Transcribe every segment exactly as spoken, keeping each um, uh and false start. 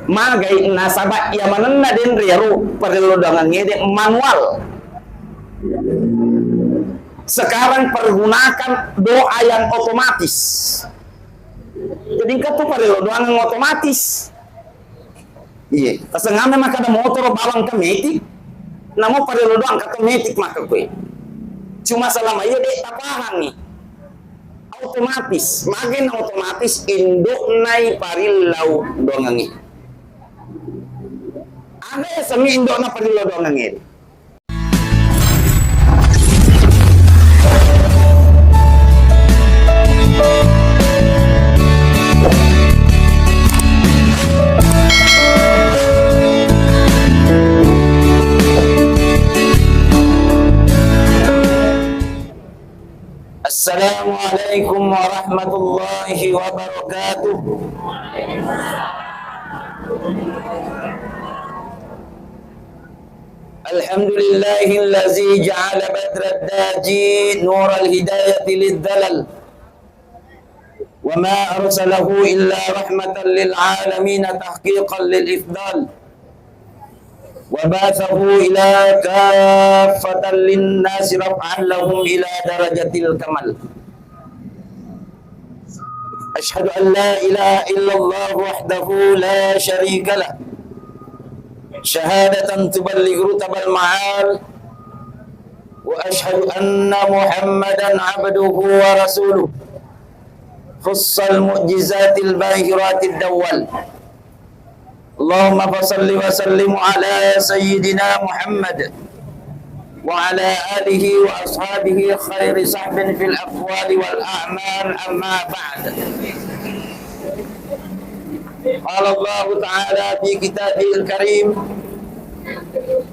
Magai nasaba iya manenna denre iyaro parellau doangengngede manual. Sekarang pergunakan doa yang otomatis. Jadi engka tu parellau doangeng otomatis. Iya, tasengame makkeda motoro bawang ke metik, namo parellau doang kata metik maka kue. Cuma selama iya dek tapahangi. Otomatis, magenna otomatis indoknai parillau doangengnge. Aga yasengnge indokna parillau doangengnge? Assalamualaikum warahmatullahi wabarakatuh. Alhamdulillahillazi ja'ala badra daji nural hidayati lid dalal. Wa ma arsalahu illa rahmatan lil alamin tahqiqan lil ifdal. Wa ba'athahu ila kaffatan lin nasi raf'an lahum ila darajatil kamal. Asyhadu an la ilaha illallah wahdahu la syarika lah. Syahadatan tuballighu rutabal ma'al. Wa asyhadu anna Muhammadan abduhu wa rasuluh. Khussal mu'jizatil bahiratid dawwal. Allahumma fasalli wa sallim ala sayyidina Muhammad wa ala alihi wa ashabihi khairi sahbin fil aqwali wal a'mal, amma ba'd. Qala Allahu ta'ala fi kitabihil karim,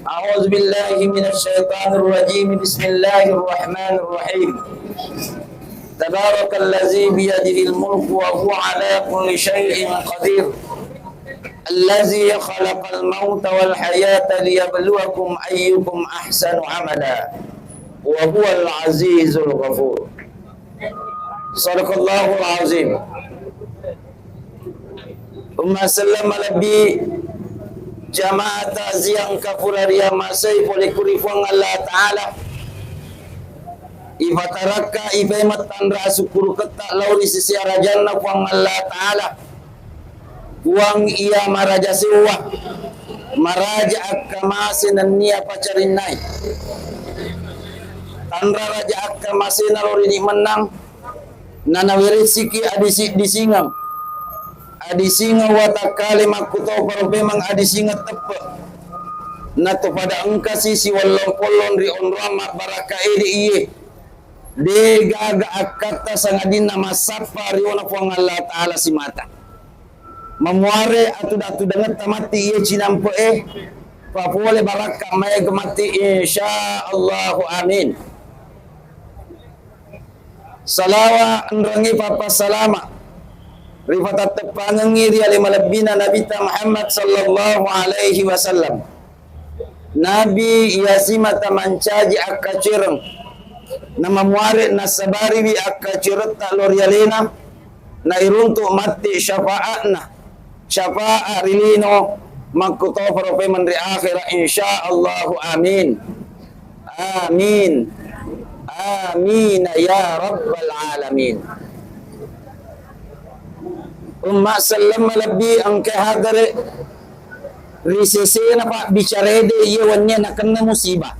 a'udzu billahi minasy syaithanir rajim. Bismillahirrahmanirrahim. Tabarakallazi biyadihil mulku wa huwa ala kulli syai'in qadir. Allazi khalaqal mauta wal hayata liyabluwakum ayyukum ahsanu amala. Wa huwal azizul ghafur. Sadaqallahul azim. Umma selleng malebbi jamaah takziah engka pura riamasei pole ku ri Puang Allah Ta'ala. Ipatarakka, ipaimeng tanra asukkuruketta lao ri sisi arajanna Puang Allah Ta'ala. Puang iya maraja sewwa, maraja akkamase nennia pacarinnai. Tanra raja akkamasena lao ri idi mennang, nanaweressiki adisi-disingeng. Adisingeng watakkale makkutoparo pemeng adisingeng teppe. Natopada engkasi siwollong-pollong ri onroang mabbarakka ede iye. De gaga akkatta sangadinna massappa riona Puang Allah Ta'ala simata. Mamuare atuda-tudangetta matti iye cinampe'e, papole barakka maega matti, insya Allahu amin. Salawa enrengnge pappasalama ripatetteppangengngi ri ale malebbina Nabitta Muhammad sallallahu alaihi wasallam. Nabi iya simata mancaji akkacereng, namamuare nassabariwi akkaceretta lao ri alena, nairuntu matti syafaatna, syafaat ri lino makkutoparo pemeng ri akhera, insya Allahu amin. Amin. Amin ya rabbal alamin. Umma selleng malebbi engka hadere ri sesena pabbicara ede, iya wennie nakenna musibah.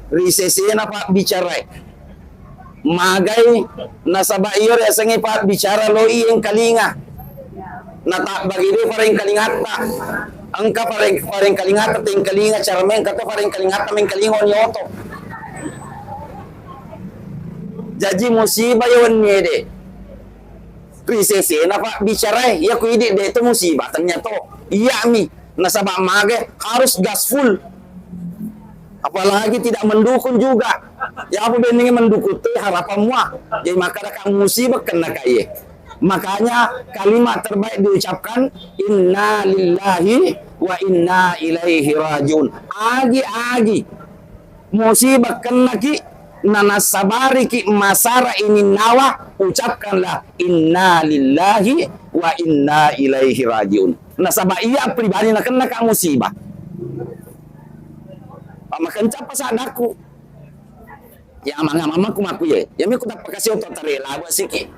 Ri sesena pabbicarae. Magai nasaba iyaro yasengnge pabbicara lo i engkalinga. Natabbagi de parengkalingatta. Engka pareng-, parengkalingatta tengkalinga, cara mengka to parengkalingatta mengkalinga oni oto. Jaji musibah iya wennie de. Ri sesena pabbicarae, iya ku idi de to musibah, ternyata iyami. Nasaba magai harus gas full. Apalagi tidak mendukung juga. Ya apa benningi mendukung te harapan mua. Jadi makkadaka musibah kenna kaiye. Makanya kalimat terbaik diucapkan, "Inna lillahi wa inna ilaihi rajiun." Agi-agi musibah kennaki, nanassabariki masara ininnawa, ucapkanlah, "Inna lillahi wa inna ilaihi rajiun. Nasaba iya pribadi nakennaka musibah. Pamakencappa saddaku. Ya, amang-amangku makku ye. Ya, mi ku tappa kasi oto tare labu siki.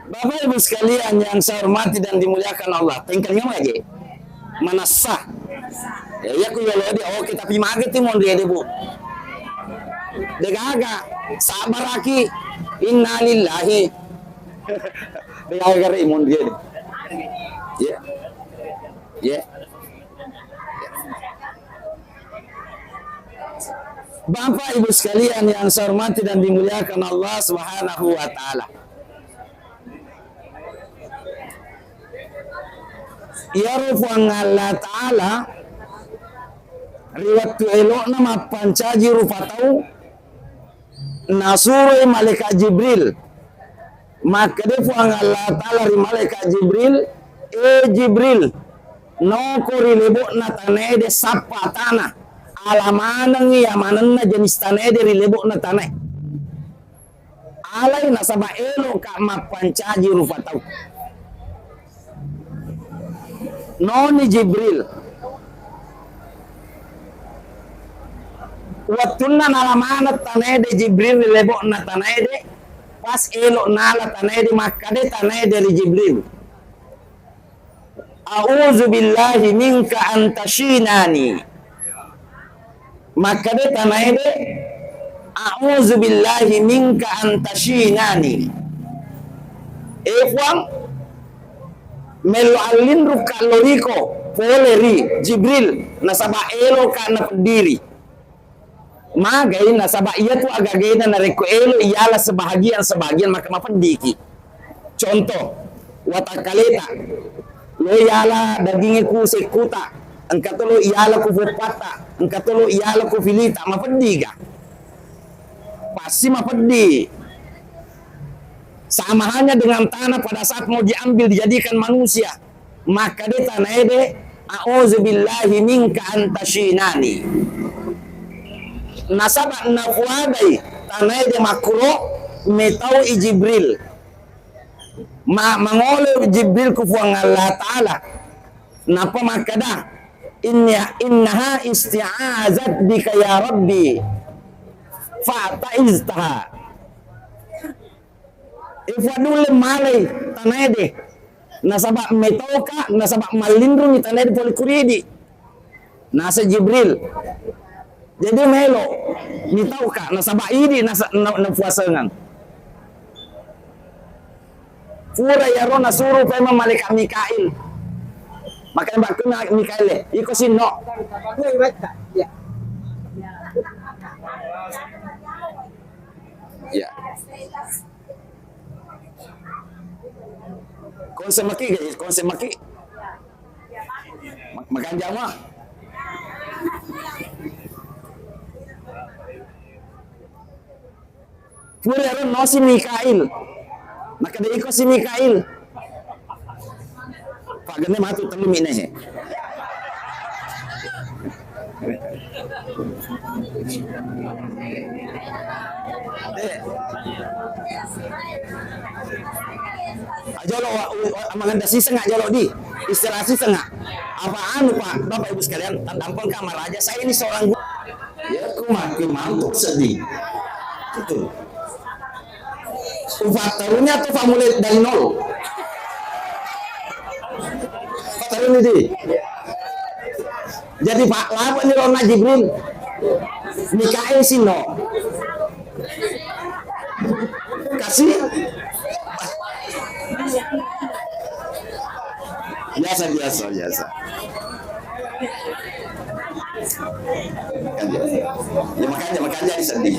Bapak Ibu sekalian yang saya hormati dan dimuliakan Allah, tengkal nyawa aja. Manassa. Ya, iya ku yolo dia, oke, tapi mage ti monri de, Bu. Degaga, sabaraki. Innalillahi. Degaga kare monri de. Ya. Ya. Bapak Ibu sekalian yang saya hormati dan dimuliakan Allah Subhanahu wa Ta'ala. Iyaro Puang Allah Ta'ala ri wettu elo'na mappancaji rupa tau, nasuroi malaikat Jibril. Makkeda Puang Allah Ta'ala ri malaikat Jibril, "E Jibril, noko ri lebo'na tanae de sappa tana, ala manengngi iya manenna jenis tanae de ri lebo'na tanae. Alai nasaba elo'ka mappancaji rupa tau." Noni Jibril. Wettunna nala maneng tanae de Jibril ri lebo'na tanae de, pas elo nala tanae de, makkeda tanae de ri Jibril, "A'udzu billahi minka an tashinani." Makkeda tanae de, "A'udzu billahi minka an tashinani." E Puang, mello allinrukka loriko pole ri Jibril, nasaba eloka napeddiri. Magai, nasaba iyatu agagena narekko elo iyala sebahagian-sebahagian, maka mapeddiki. Contoh, watakkaleta, lo iyala dagingnge ku sekkuta, engka to lo iyala ku foppatta, engka to lo iyala ku filita, mapeddiga? Pasti mapeddi. Sama halnya dengan tanah pada saat mau diambil, dijadikan manusia. Makkeda tanae de, "A'udzu billahi minka an tashinani." Nasaba nafuadai tanae de makkuro, metau i Jibril. Ma-, mangolo Jibril ku Puang Allah Ta'ala. Nappa makkeda, "Inni, innaha isti'azat bika ya Rabbi. Fa'taiztaha." E Puang, nulle malai tanae de. Nasaba metoka, nasaba mallinrungi tanae de pole kuridi. Nasa Jibril. Jadi melo mitauka, nasaba idi nasa, na, napuasengang. Pura iyaro nasuru paimeng malaikat Mikail. Makanya bakku na-, Mikail le, iko sinno. Ya. Konsep maki, guys, konsep maki. Ma-, makan jama. Pura ero no si Mikail. Makkeda iko si Mikail. Pak genne matu tellu mine he. Eh. Ajolo wa-, u-, amanganda siseng ajolo di. Istirahat siseng. Apa anu, Pak, Bapak Ibu sekalian, tadampengka maraja, saya ini seorang guru. Ya, aku mati mantuk sedih. Itu. Ufattaruni atau famulai dari nol? Fattaruni di. Jadi, Pak, labo ni rona Jibril. Mikail sino. Kasih. Biasa, biasa, biasa. Makanja. Ya, makanja, makanja sedih.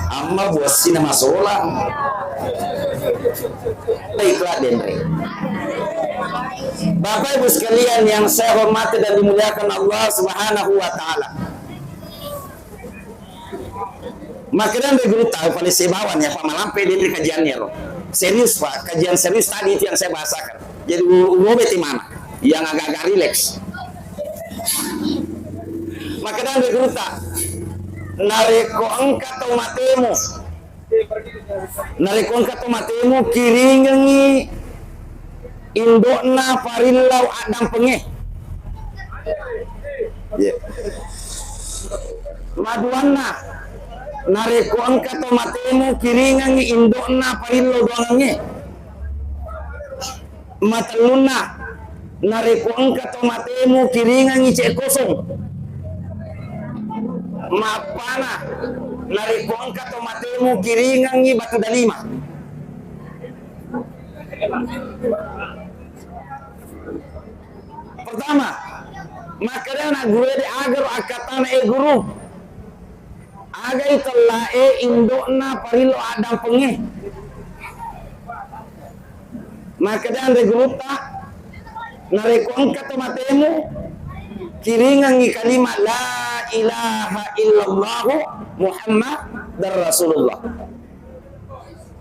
Amma buassina masola. Baiklah, denre. Bapak Ibu sekalian yang saya hormati dan dimuliakan Allah Subhanahu wa Ta'ala. Makkedani guru tau pale sebawan ya, Pak, malampe denre kajiannya ro. Serius, Pak, kajian serius tadi itu yang saya bahasakan. Jadi, u-, urobe ti mana? yang agak-agak rileks. Makkeda anre gurutta, narekko engka to matemu, narekko engka to matemu, kiringengngi indo'na parillau addampengnge. Iya. Maduanna, narekko engka to matemu, kiringengngi indo'na parillau doangengnge. Matellunna, narekko engka to matemu, kiringengngi cek kosong. Mappana, narekko engka to matemu, kiringengngi batu dalima. Pertama, makkeda anak guru de, agaro akkatana, e guru, agai tellae indo'na parillau addampengnge. Makkeda anre gurutta, narekko engka to matemu, kiringengngi kalimat la ilaha illallah Muhammadar Rasulullah.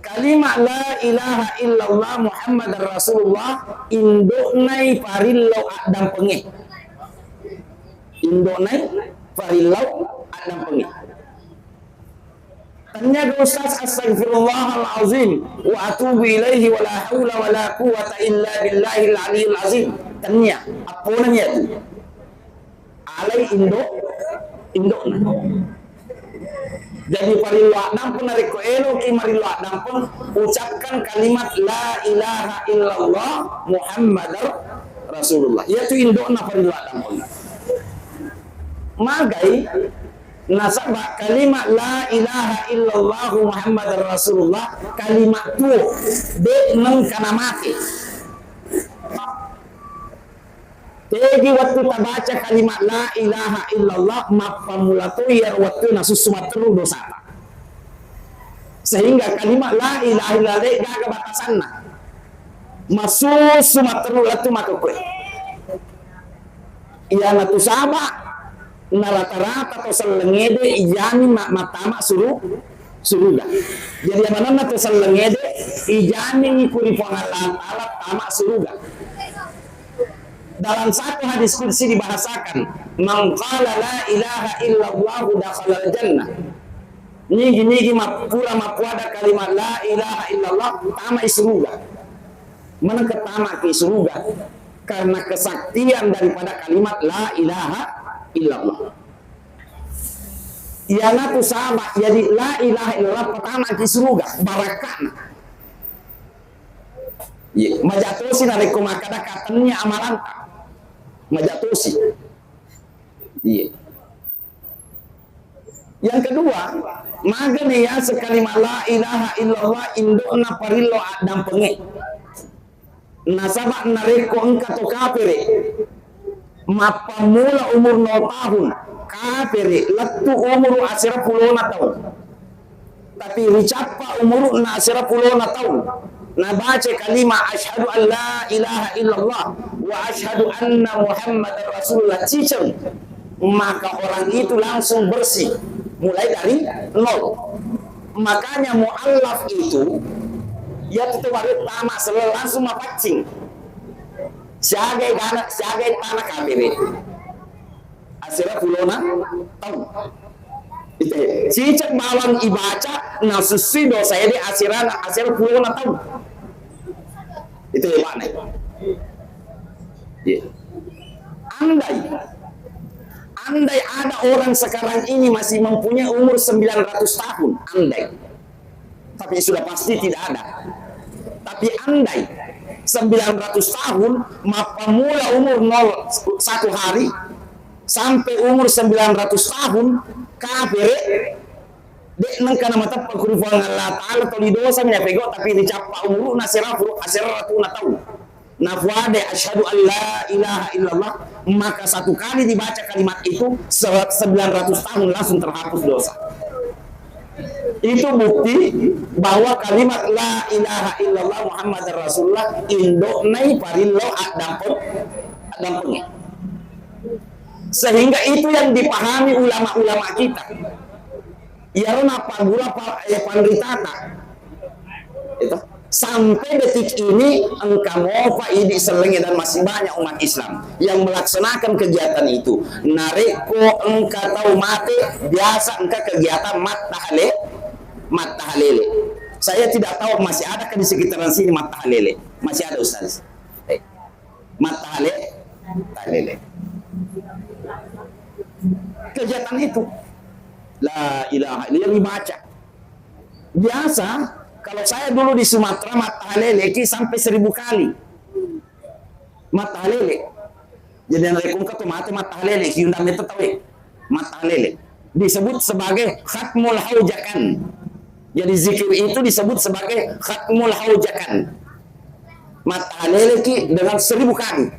Kalimat la ilaha illallah Muhammadar Rasulullah indo'nai parillau addampengnge. Indo'nai parillau addampengnge. Tennia ga Ustaz, astagfirullahalazim wa atubu ilaihi wa la haula wa la quwwata illa billahil aliyil azim. Tennia, apponami iyatu. Alai indo, indo'na. Jadi parillau addampeng, narekko eloki marillau addampeng, ucapkan kalimat la ilaha illallah Muhammadar Rasulullah. Iyatu indo'na parillau addampeng. Magai, nasaba kalimat la ilaha illallah Muhammadar Rasulullah kalimat tuo, de nengka namate. Tegi wettu tabaca kalimat la ilaha illallah, mappammula to iyaro wettu nasussu matteru dosata. Sehingga kalimat la ilaha illallah de gaga batasanna. Masussu matteru lettu makkekkoe. Iyanatu saba, na rata-rata to sellengngede ijani ma-, mattama suru-, suruga. Jadi amananna to sellengngede ijani ku ri Puang Allah Taala tama suruga. Dalam satu hadis qudsi dibahasakan, "Man qala la ilaha illallah dakhalal jannah." Nigi-nigi mappura mappuada kalimat la ilaha illallah, tamai suruga. Manengka tamaki suruga? Karena kesaktian daripada kalimat la ilaha illallah. Iyanatu saba, jadi la ilaha illallah patamaki suruga, barakka'na. Iya, majatosi narekko makkada katennia amalanta. Majatosi. Iya. Yang kedua, magani yaseng kalimat la ilaha illallah indo'na parillau addampengnge. Nasaba narekko engka to kapere mappammula umur nol tahun, kapere lettu umuru asera pulona taung. Tapi ricappa umuru'na asera pulona taung, nabaca kalima asyhadu an la ilaha illallah wa asyhadu anna Muhammadar Rasulullah, ciceng, maka orang itu langsung bersih mulai dari nol. Makanya muallaf itu, ya, itu baru tama selalu langsung mapaccing. Siagai dana, siagai tanah kafir itu. Asera pulona taung. Itu, cicek bawang ibaca, nasussui dosa ede asera, asera pulona taung. Itu hebatnya. Iya. Andai, andai ada orang sekarang ini masih mempunyai umur sembilan ratus tahun, andai. Tapi sudah pasti tidak ada. Tapi andai sembilan ratus tahun, mappammula umur nol satu hari sampai umur sembilan ratus tahun, kafir, de nengka namateppa ku ri Puang Allah Taala, toli dosa mi napegau, tapi dicappa umuru'na asera pulu-, asera ratuna taung. Nafuade asyhadu an la ilaha illallah, maka satu kali dibaca kalimat itu, se-, sembilan ratus tahun langsung terhapus dosa. Itu bukti bahwa kalimat la ilaha illallah Muhammadar Rasulullah indo'nai parillau addampeng, addampengnge. Sehingga itu yang dipahami ulama-ulama kita. Iyaro napaggura pa-, eh, panritata. Itu. Sampai detik ini engka mopa idi sellengnge dan masih banyak umat Islam yang melaksanakan kegiatan itu. Narekko engka tau mate, biasa engka kegiatan mattahale-, mattahalele. Saya tidak tahu masih adakah di sekitaran sini mattahalele. Masih ada, Ustaz? Eh, mattahale-, mattahalele. Kegiatan itu. La ilaha illallah dibaca. Biasa, kalau saya dulu di Sumatera, mattahalele ki sampai seribu kali. Mattahalele. Jadi, narekko engka tu mate mattahalele ki, undang metta tauwe. Mattahalele. Disebut sebagai khatmul haujakan. Jadi, zikir itu disebut sebagai khatmul haujakan. Mattahalele ki dengan seribu kali.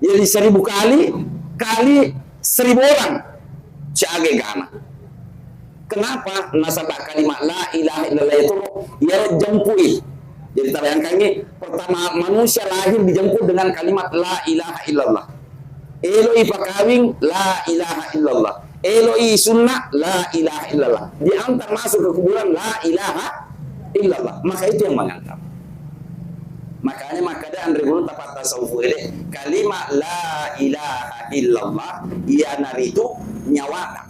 Jadi seribu kali, kali seribu orang. Siaga egana. Kenapa? Nasaba kalimat la ilaha illallah itu, iyaro jempui. Jadi, tabayangkangngi, pertama manusia lahir dijemput dengan kalimat la ilaha illallah. Eloi pakawing, la ilaha illallah. Eloi sunna, la ilaha illallah. Diantar masuk ke kuburan, la ilaha illallah. Maka itu yang mengantar. Makanya makkeda anre gurutta pattasawuf ede, kalimat la ilaha illallah iyanaritu nyawata.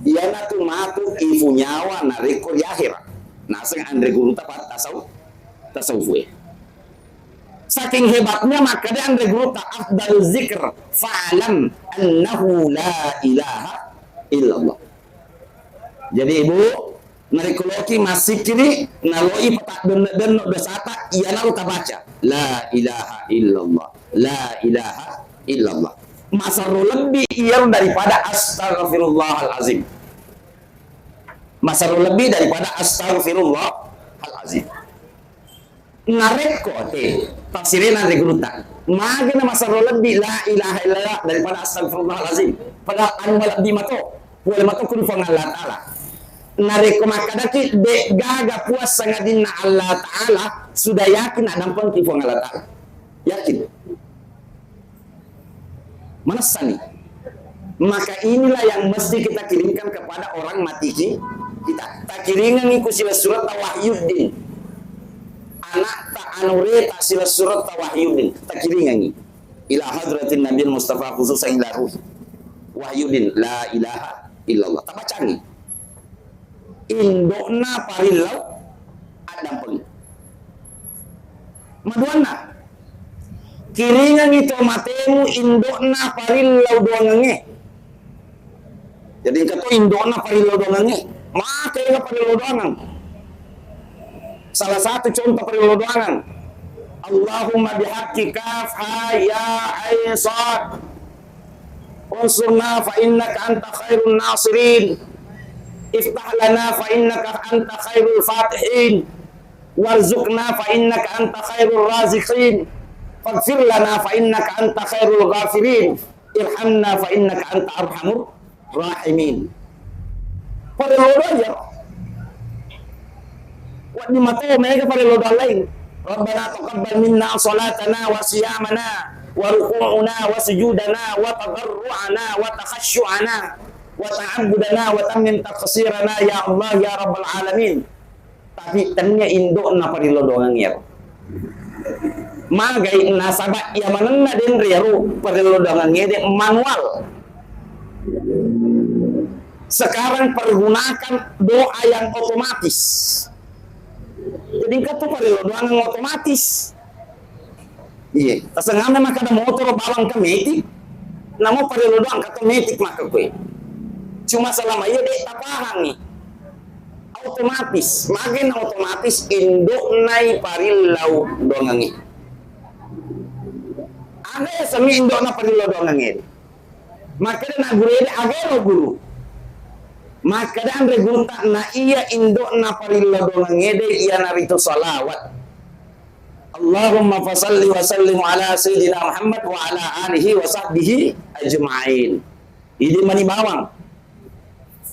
Iyanatu matu ifu nyawa narekko di akhirat. Naseng anre gurutta pattasaw-, tasawuf e. Saking hebatnya, makkeda anre gurutta, afdalu zikr, fa'lam annahu la ilaha illallah. Jadi, Ibu, narekko loki massikiri, naloi pataddenno-denno dosata, iyanaro tabaca, la ilaha illallah, la ilaha illallah. Masarro lebbi iyaro daripada astaghfirullahalazim. Masarro lebbi daripada astaghfirullahalazim. Narekko te, tafsirena ri gurutta, magi na masarro lebbi la ilaha illallah daripada astagfirullahalazim? Padahal anu malebbi mato, pole mato ku Puang Allah Ta'ala. Narekko makkadaki, de gaga puang sangadinna Allah Ta'ala, sudah yakin addampengki Puang Allah Ta'ala. Yakin. Manessani. Maka inilah yang mesti kita kirimkan kepada orang mati ki-, kita. Takiringengi ku silessuretta Wahyuddin. Anakta anureta silessuretta Wahyuddin. Takiringengi. Ila hadratin Nabil Mustafa khususan ila ruhi. Wahyuddin, la ilaha illallah. Tabacangi. Indo'na parillau addampeng. Maduanna, kiringengi to matemu indo'na parillau doangengnge. Jadi engka to indo'na parillau doangengnge. Maka ega parillau doangeng. Salah satu contoh parillau doangeng. Allahumma bihaqqi kaf ha ya ain sad. Unsurna fa innaka anta khairun nasirin. Iftah lana fa innaka anta khairul fatihin. Warzuqna fa innaka anta khairur raziqin. Faghfir lana fa innaka anta khairul ghafirin. Irhamna fa innaka anta arhamur rahimin. Parillau doa aja. Wedding mato mega parillau doa laing. Rabbana taqabbal minna salatana wa siyamana wa ruku'una wa sujudana wa tadarru'ana wa takhasyu'ana wa ta'abbudana wa tammim taqsirana ya Allah ya rabbal alamin. Tapi tennia indo'na parillau doangengnge iyaro. Magai nasaba iya manenna denre iyaro parillau doangengnge de manual. Sekarang pergunakan doa yang otomatis. Jadi engka to parillau doangeng otomatis. Iya, tasenganna makkada motoro bawang ka metik, namo parillau doang ka to metik maka kue. Cuma selama iya de tapahangi. Otomatis, magenna otomatis indo'nai parillau doangengnge. Aga yasengnge indo'na parillau doangengnge. Makkeda na guru ede, aga ero guru? Makkeda anre gurutta, na iya indo'na parillau doangengngede iyanaritu salawat. Allahumma fasalli wa sallim ala sayyidina Muhammad wa ala alihi wa sahbihi ajma'in. Idi mani bawang.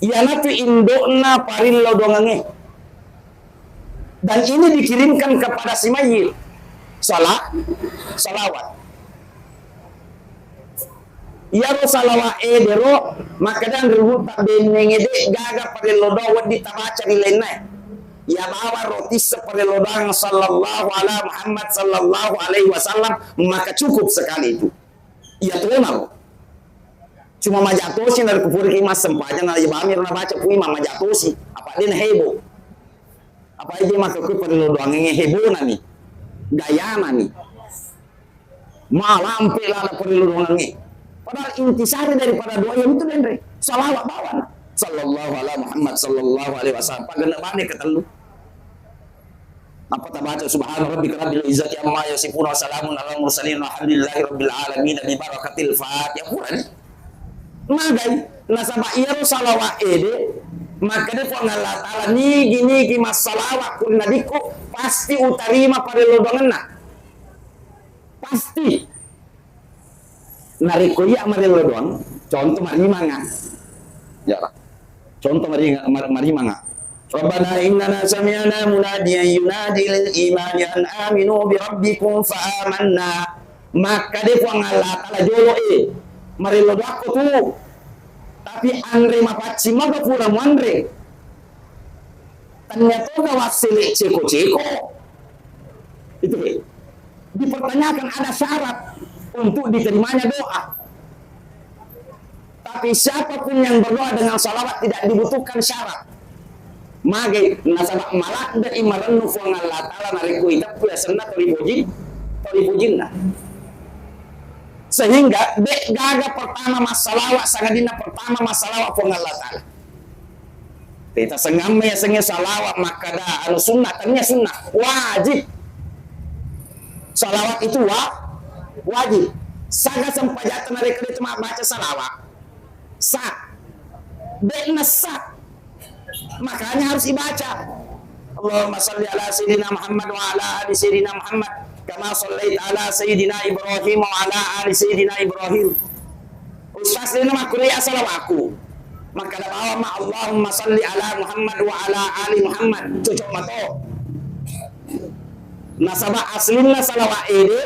Iyanatu indo'na parillau doangengnge. Dan ini dikirimkan kepada si mayyit. Sala-, salawat. Iyaro salawat edero, makkeda anre gurutta bennengngede gaga parillau doa wedding tabaca ri lainnae. Iya bawang ro tisseng parello doang sallallahu ala Muhammad sallallahu alaihi wasallam, maka cukup sekali itu. Iya tona ro. Cuma maja tosi narekko puraki massempajang na iya bawang ro nabaca ku imang maja tosi. Apa de na heboh. Apa aja maka ku parello doang heboh nani. Gayana ni. Malampe lada parello doangengnge. Padahal intisari daripada doa yang itu denre. Salawat bawang. Sallallahu ala Muhammad sallallahu alaihi wasallam. Pagana bane ketellu. Apa tabaca subhana rabbika rabbil izzati amma yasifun wa salamun ala mursalin walhamdulillahi rabbil alamin bi barakatil fatihah. Pura ni. Magai. Nasaba iyaro salawat ede. Maka de Puang Allah Ta'ala nigi-nigi massalawat kun nabikku pasti utarima parello doangenna. Pasti. Narekko iya marello doang, contoh marimanga. Ya. Contoh maringa-, mar-, marimanga. Rabbana innana sami'na munadiyan yunadi lil imani an aminu bi rabbikum fa amanna. Maka de Puang Allah Ta'ala jolo e. Marello doakko tu. Tapi anre mapaccing maka pura muanre. Tania toga wassele ceko-ceko. Itu, eh. Dipertanyakan ada syarat untuk diterimanya doa. Tapi siapapun yang berdoa dengan salawat tidak dibutuhkan syarat. Mage, nasaba maladde i marennu Puang Allah Ta'ala narekko iteppu asenna toli puji, toli pujinna. Sehingga de gaga pertama massalawat, sangadinna pertama massalawat Puang Allah Ta'ala. Teta sengamme yasengnge salawat makkada anu sunnah, tania sunnah, wajib. Salawat itu wa-, wajib. Saga sempajatta narekko de tu mabbaca salawat. Sah. De'na sah. Makanya harus dibaca. Allahumma salli ala Sayyidina Muhammad wa ala ali Sayyidina Muhammad. Kama sallaita ala Sayyidina Ibrahim wa ala ali Sayyidina Ibrahim. Ustaz, de'na makkuro ya salawakku. Makkada bawang ma, Allahumma salli ala Muhammad wa ala ali Muhammad. Cocok mato. Nasaba aslinna salawat ede,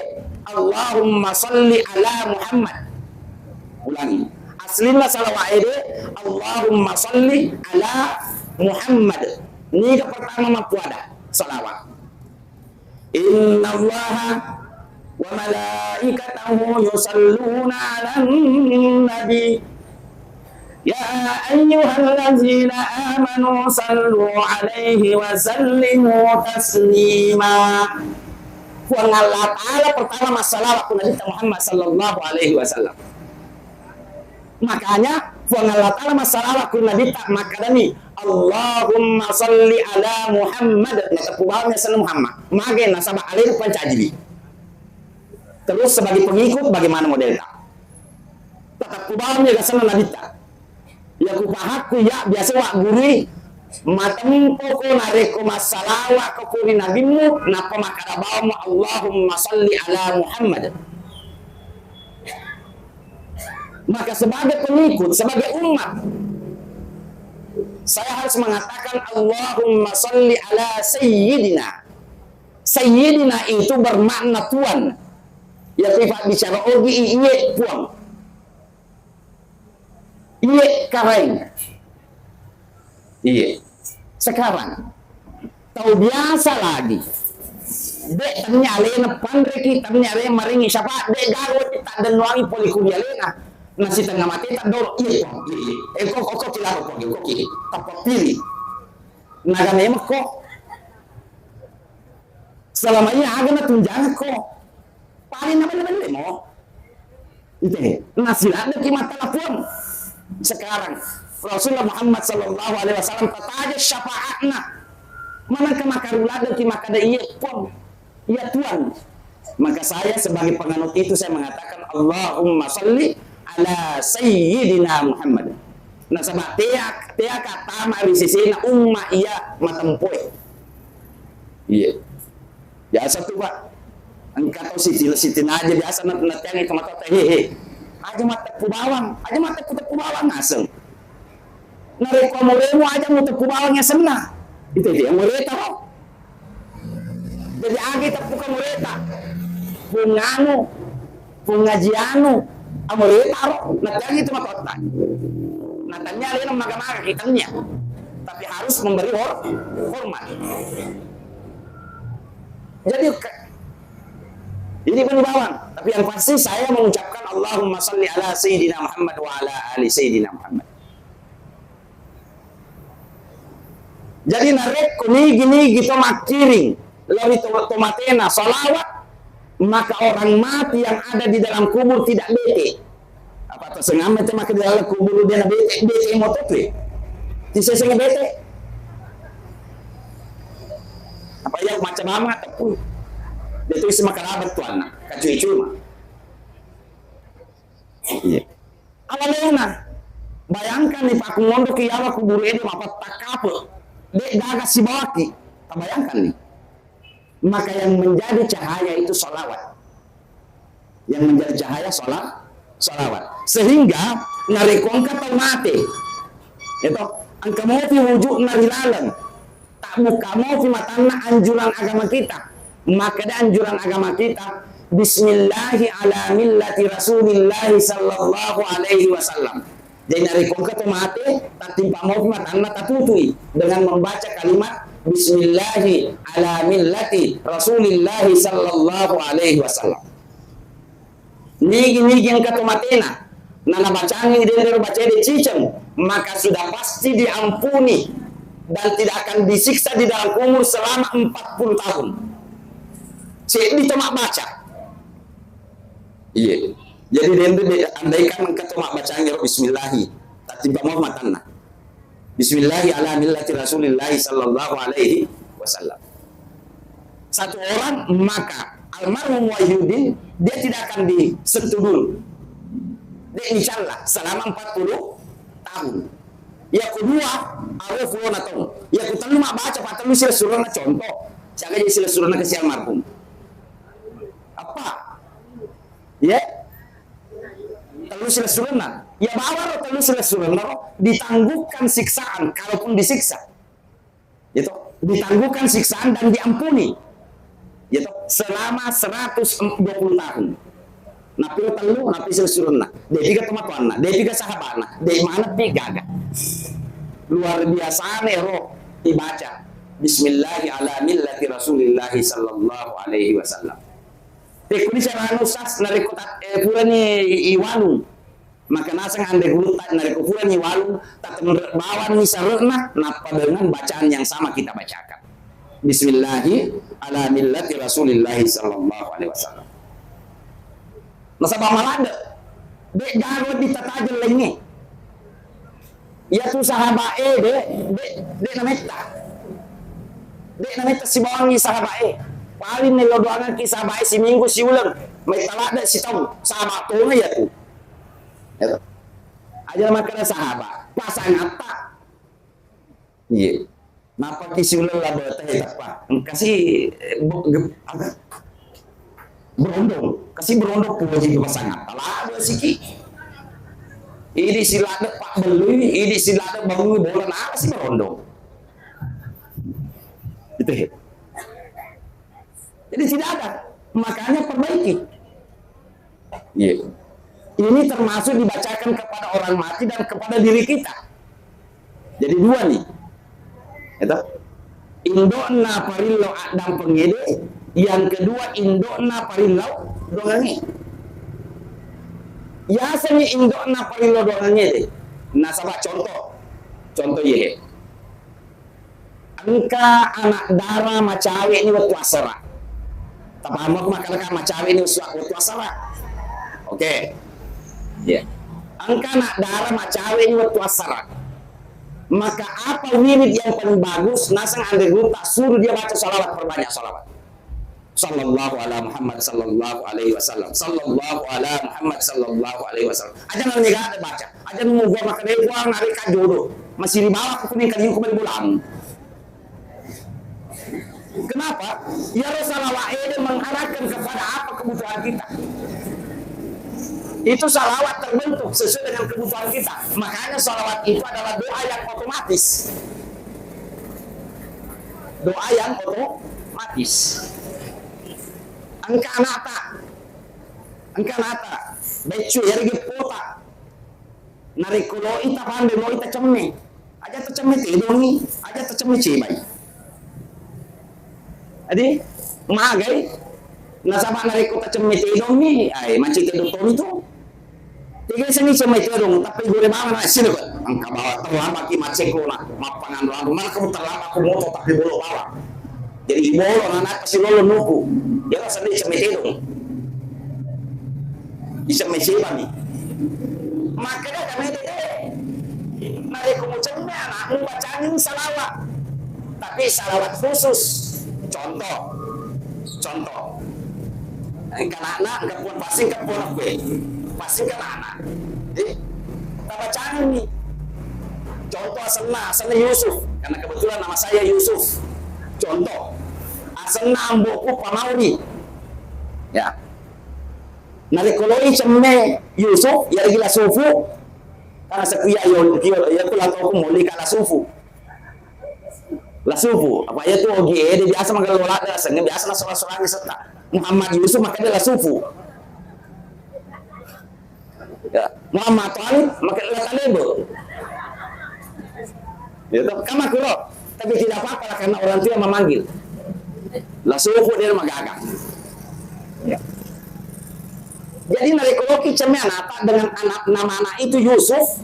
Allahumma salli ala Muhammad. Ulangi. Aslinna salawat ede, Allahumma salli ala Muhammad. Niga pertama mappuada salawat. Innallaha wa malaikatahu yusalluna ala nabi. Ya ayyuhallazina amanu sallu alaihi wa sallimu taslima. Puang Allah Ta'ala pertama massalawat ku Nabitta Muhammad sallallahu alaihi wasallam. Makanya, Puang Allah Ta'ala massalawat ku Nabitta makkadani, "Allahumma salli ala Muhammad." Nateppu bawang asenna Muhammad. Mage nasaba alena pancajiwi. Terus sebagai pengikut bagaimana modelta? Tateppu bawang asenna Nabitta. Ya ku pahakku ya biasa wa gurui, matempoko narekko massalawat ko ri nabimmu, nappa makkada bawang, "Allahumma salli ala Muhammad." Maka sebagai pengikut, sebagai umat, saya harus mengatakan, "Allahumma salli ala Sayyidina." Sayyidina itu bermakna Tuan. Ya, ku bicara ogi i-, iye Puang. Iye Karaeng. Iye. Sekarang, tau biasa lagi. De, tania alena panreki, tania alena marengi syafaat, de gaga wedding taddennuangi pole ku ri alena. Nasitengnga mate taddolo, iye Puang, iye, iye. Eh, ko, ko, ko, kilaro Puang, ko, ki. Tappa pili. Naga memekko. Selama ini aga natunjangekko. Paling nabelle-belle mo. Ite, nasiladdeki mattala Puang. Sekarang, Rasulullah Muhammad sallallahu alaihi wasallam tataja syafaatna. Manengka makaruladeki makkada, "Iya, Puang. Iya, Tuan." Maka saya sebagai penganut itu, saya mengatakan, "Allahumma salli ala Sayyidina Muhammad." Nasaba tea, tea ka tama ri sesena umma iya matempoe. Iya. Biasa tu, Pak. Engka tau siti-, sitinaja biasa na-, nateangi tomatoatta, "He, he. Aja matteppu bawang, aja matteppu-teppu bawang ngaseng. Narekko amuremu aja muteppu bawang asenna." Itu, itu amureta ro. Jadi aga iteppuka amureta? Pung anu, pung aji anu, amureta ro. Nateangi tomatoatta. Natanya alena maga-maga kitanya. Tapi harus memberi hor-, hormat. Jadi, ke-, ini pun bawang. Tapi yang pasti saya mengucapkan Allahumma salli ala Sayyidina Muhammad wa ala ali Sayyidina Muhammad. Jadi narekko nigi-nigi to makkiring, lawi to, to matena salawat, maka orang mati yang ada di dalam kubur tidak bete. Apa to sengamme te maka di dalam kubur dia na bete, bete moto tu. Tiseseng bete. Apa ya macam mama teppu. Dia tu isi makalabet tuanna, kacui cuma. Iya. Alalena, bayangkan nih, Pak, mondoki yawa kuburu ede mapattakape, de gaga sibawaki. Tabayangkan nih. Maka yang menjadi cahaya itu salawat. Yang menjadi cahaya sala-, salawat. Sehingga narekko engka tau mate, itu engka mopi wujudna ri laleng. Tabbukka mopi matanna anjuran agama kita. Makkeda anjuran agama kita, "Bismillahi ala millati Rasulillahi sallallahu alaihi wasallam." Jadi narekko engka to mate, tattimpa mopi matanna, tatutui dengan membaca kalimat, "Bismillahi ala millati Rasulillahi sallallahu alaihi wasallam." Nigi-nigi engka to matena, nanabacangi dendero bacae de ciceng, maka sudah pasti diampuni dan tidak akan disiksa di dalam kubur selama empat puluh tahun. Seddi to mabbaca. Iya. Jadi dendero de, andaikan engka to mabbacangi ro bismillahi, tattimpa mo matanna. Bismillahi ala millati Rasulillahi sallallahu alaihi wasallam. Satu orang maka almarhum Wahyudin, dia tidak akan disentuh dulu. Dia insya Allah selama empat puluh tahun. Yang kedua, aruf lona tong. Yang ketellu mak baca pak tellu silessurna contoh. Siaga jadi silessurna ke si almarhum. Apa? Ya? Tellu silessurenna. Ya bawa ro tellu silessurenna ro, ditangguhkan siksaan, kalaupun disiksa. Gitu. Ditangguhkan siksaan dan diampuni. Gitu. Selama seratus dua puluh tahun. Napi ro tellu, napi silessurenna. Depiga tomatoanna, depiga sahabatna, de mana pi gaga. Luar biasa ro dibaca. Bismillahi ala millati Rasulillahi sallallahu alaihi wasallam. Pekkuni carana Ustaz, narekko ta-, eh, purani i-, iwalung, maka naseng anre gurutta, narekko purani iwalung, tatenre bawanni sare'na, nappa dengan bacaan yang sama kita bacakan. Bismillahi ala millati Rasulillahi sallallahu alaihi wasallam. Nasaba maladde, de gaga wedding tatajeng laingnge. Iyatu sahabat e, de, de, de nametta. De nametta sibawangngi sahabat e. Paling melo doangengki sahabat e siminggu siuleng. Metta ladde sitaung. Sahabat tona iyatu. Iyatu. Aja makkeda sahabat. Pasangatta. Iya. Napaki siuleng labe teh tappa. Engkasi, eh, bo-, ge-, aga? Berondong. Kasi berondong puji ke pasangan. Labe siki. Idi si ladde pak belui, idi si ladde bangun bola nala si berondong. Gitu ya. Jadi tidak ada. Makanya perbaiki. Iya. Ini termasuk dibacakan kepada orang mati dan kepada diri kita. Jadi dua nih. Itu. Indo'na parillau addampengngede, yang kedua indo'na parillau doangengnge. Yasengngi indo'na parillau doangengnge de. Nasaba contoh. Contoh iye. Engka anak dara macawe ni wettu asera. Tapaham aku makkeda macawe ni wettu, wettu asera. Oke. Ya. Engka anak dara macawe ni wettu asera. Maka apa wirid yang paling bagus? Naseng anre guru tak suruh dia baca salawat, perbanyak salawat. Sallallahu ala Muhammad sallallahu alaihi wasallam. Sallallahu ala Muhammad sallallahu alaihi wasallam. Aja nang nega ada baca. Aja nunggu gua makan dari gua nari kajodo. Masih di bawah aku nih kali aku beli pulang. Kenapa? Ya salawat itu mengarahkan kepada apa kebutuhan kita. Itu salawat terbentuk sesuai dengan kebutuhan kita. Makanya salawat itu adalah doa yang otomatis. Doa yang otomatis. Engka anata, engka anata, beccu, ya, lagi pota. Narekko loi ta panre, loi ta cemme. Aja tacemme tedongi, aja tacemme cebai. Jadi, magai, nasaba narekko tacemme tedongi, ai, mancing tedong toni tu. Tiga seni cemme tedong, tapi gore bawang na sini kok. Engka bawang terlambat ki maccekko na, mappangan lampu. Mana kamu terlambat ku moto tapi bolo bawang. Jadi ibolo na, na pasti lolo nuku. Dia rasa dia cemme tedong. Bisa mesibani. Makkeda kami dede. Narekko mucemme anakmu, bacani salawat. Tapi salawat khusus. Contoh. Contoh. Engka anakna, engka puang, pasti engka puang kue. Pasti engka anak. Eh, tabacani. Contoh asenna, asenna Yusuf. Karena kebetulan nama saya Yusuf. Contoh. Asenna amboku Pamauri. Ya. Narekko loi cemme Yusuf, yaregi Lasufu, karena sekiya yo, yo, yo, aku latau ku moli ka Lasufu. Lasufu, apa ya tu ogi ede biasa magello ladde, sengnge biasa nasola-solangi setta. Muhammad Yusuf, maka dia Lasufu. Ya, Muhammad Thalib, maka dia Talebo. Ya toh, kan makkuro. Tapi tidak apa-apa lah, karena orang tua memanggil. Lasufu dia magaga. Ya. Jadi, narekko loki cemme anakta dengan anak, nama anak itu Yusuf,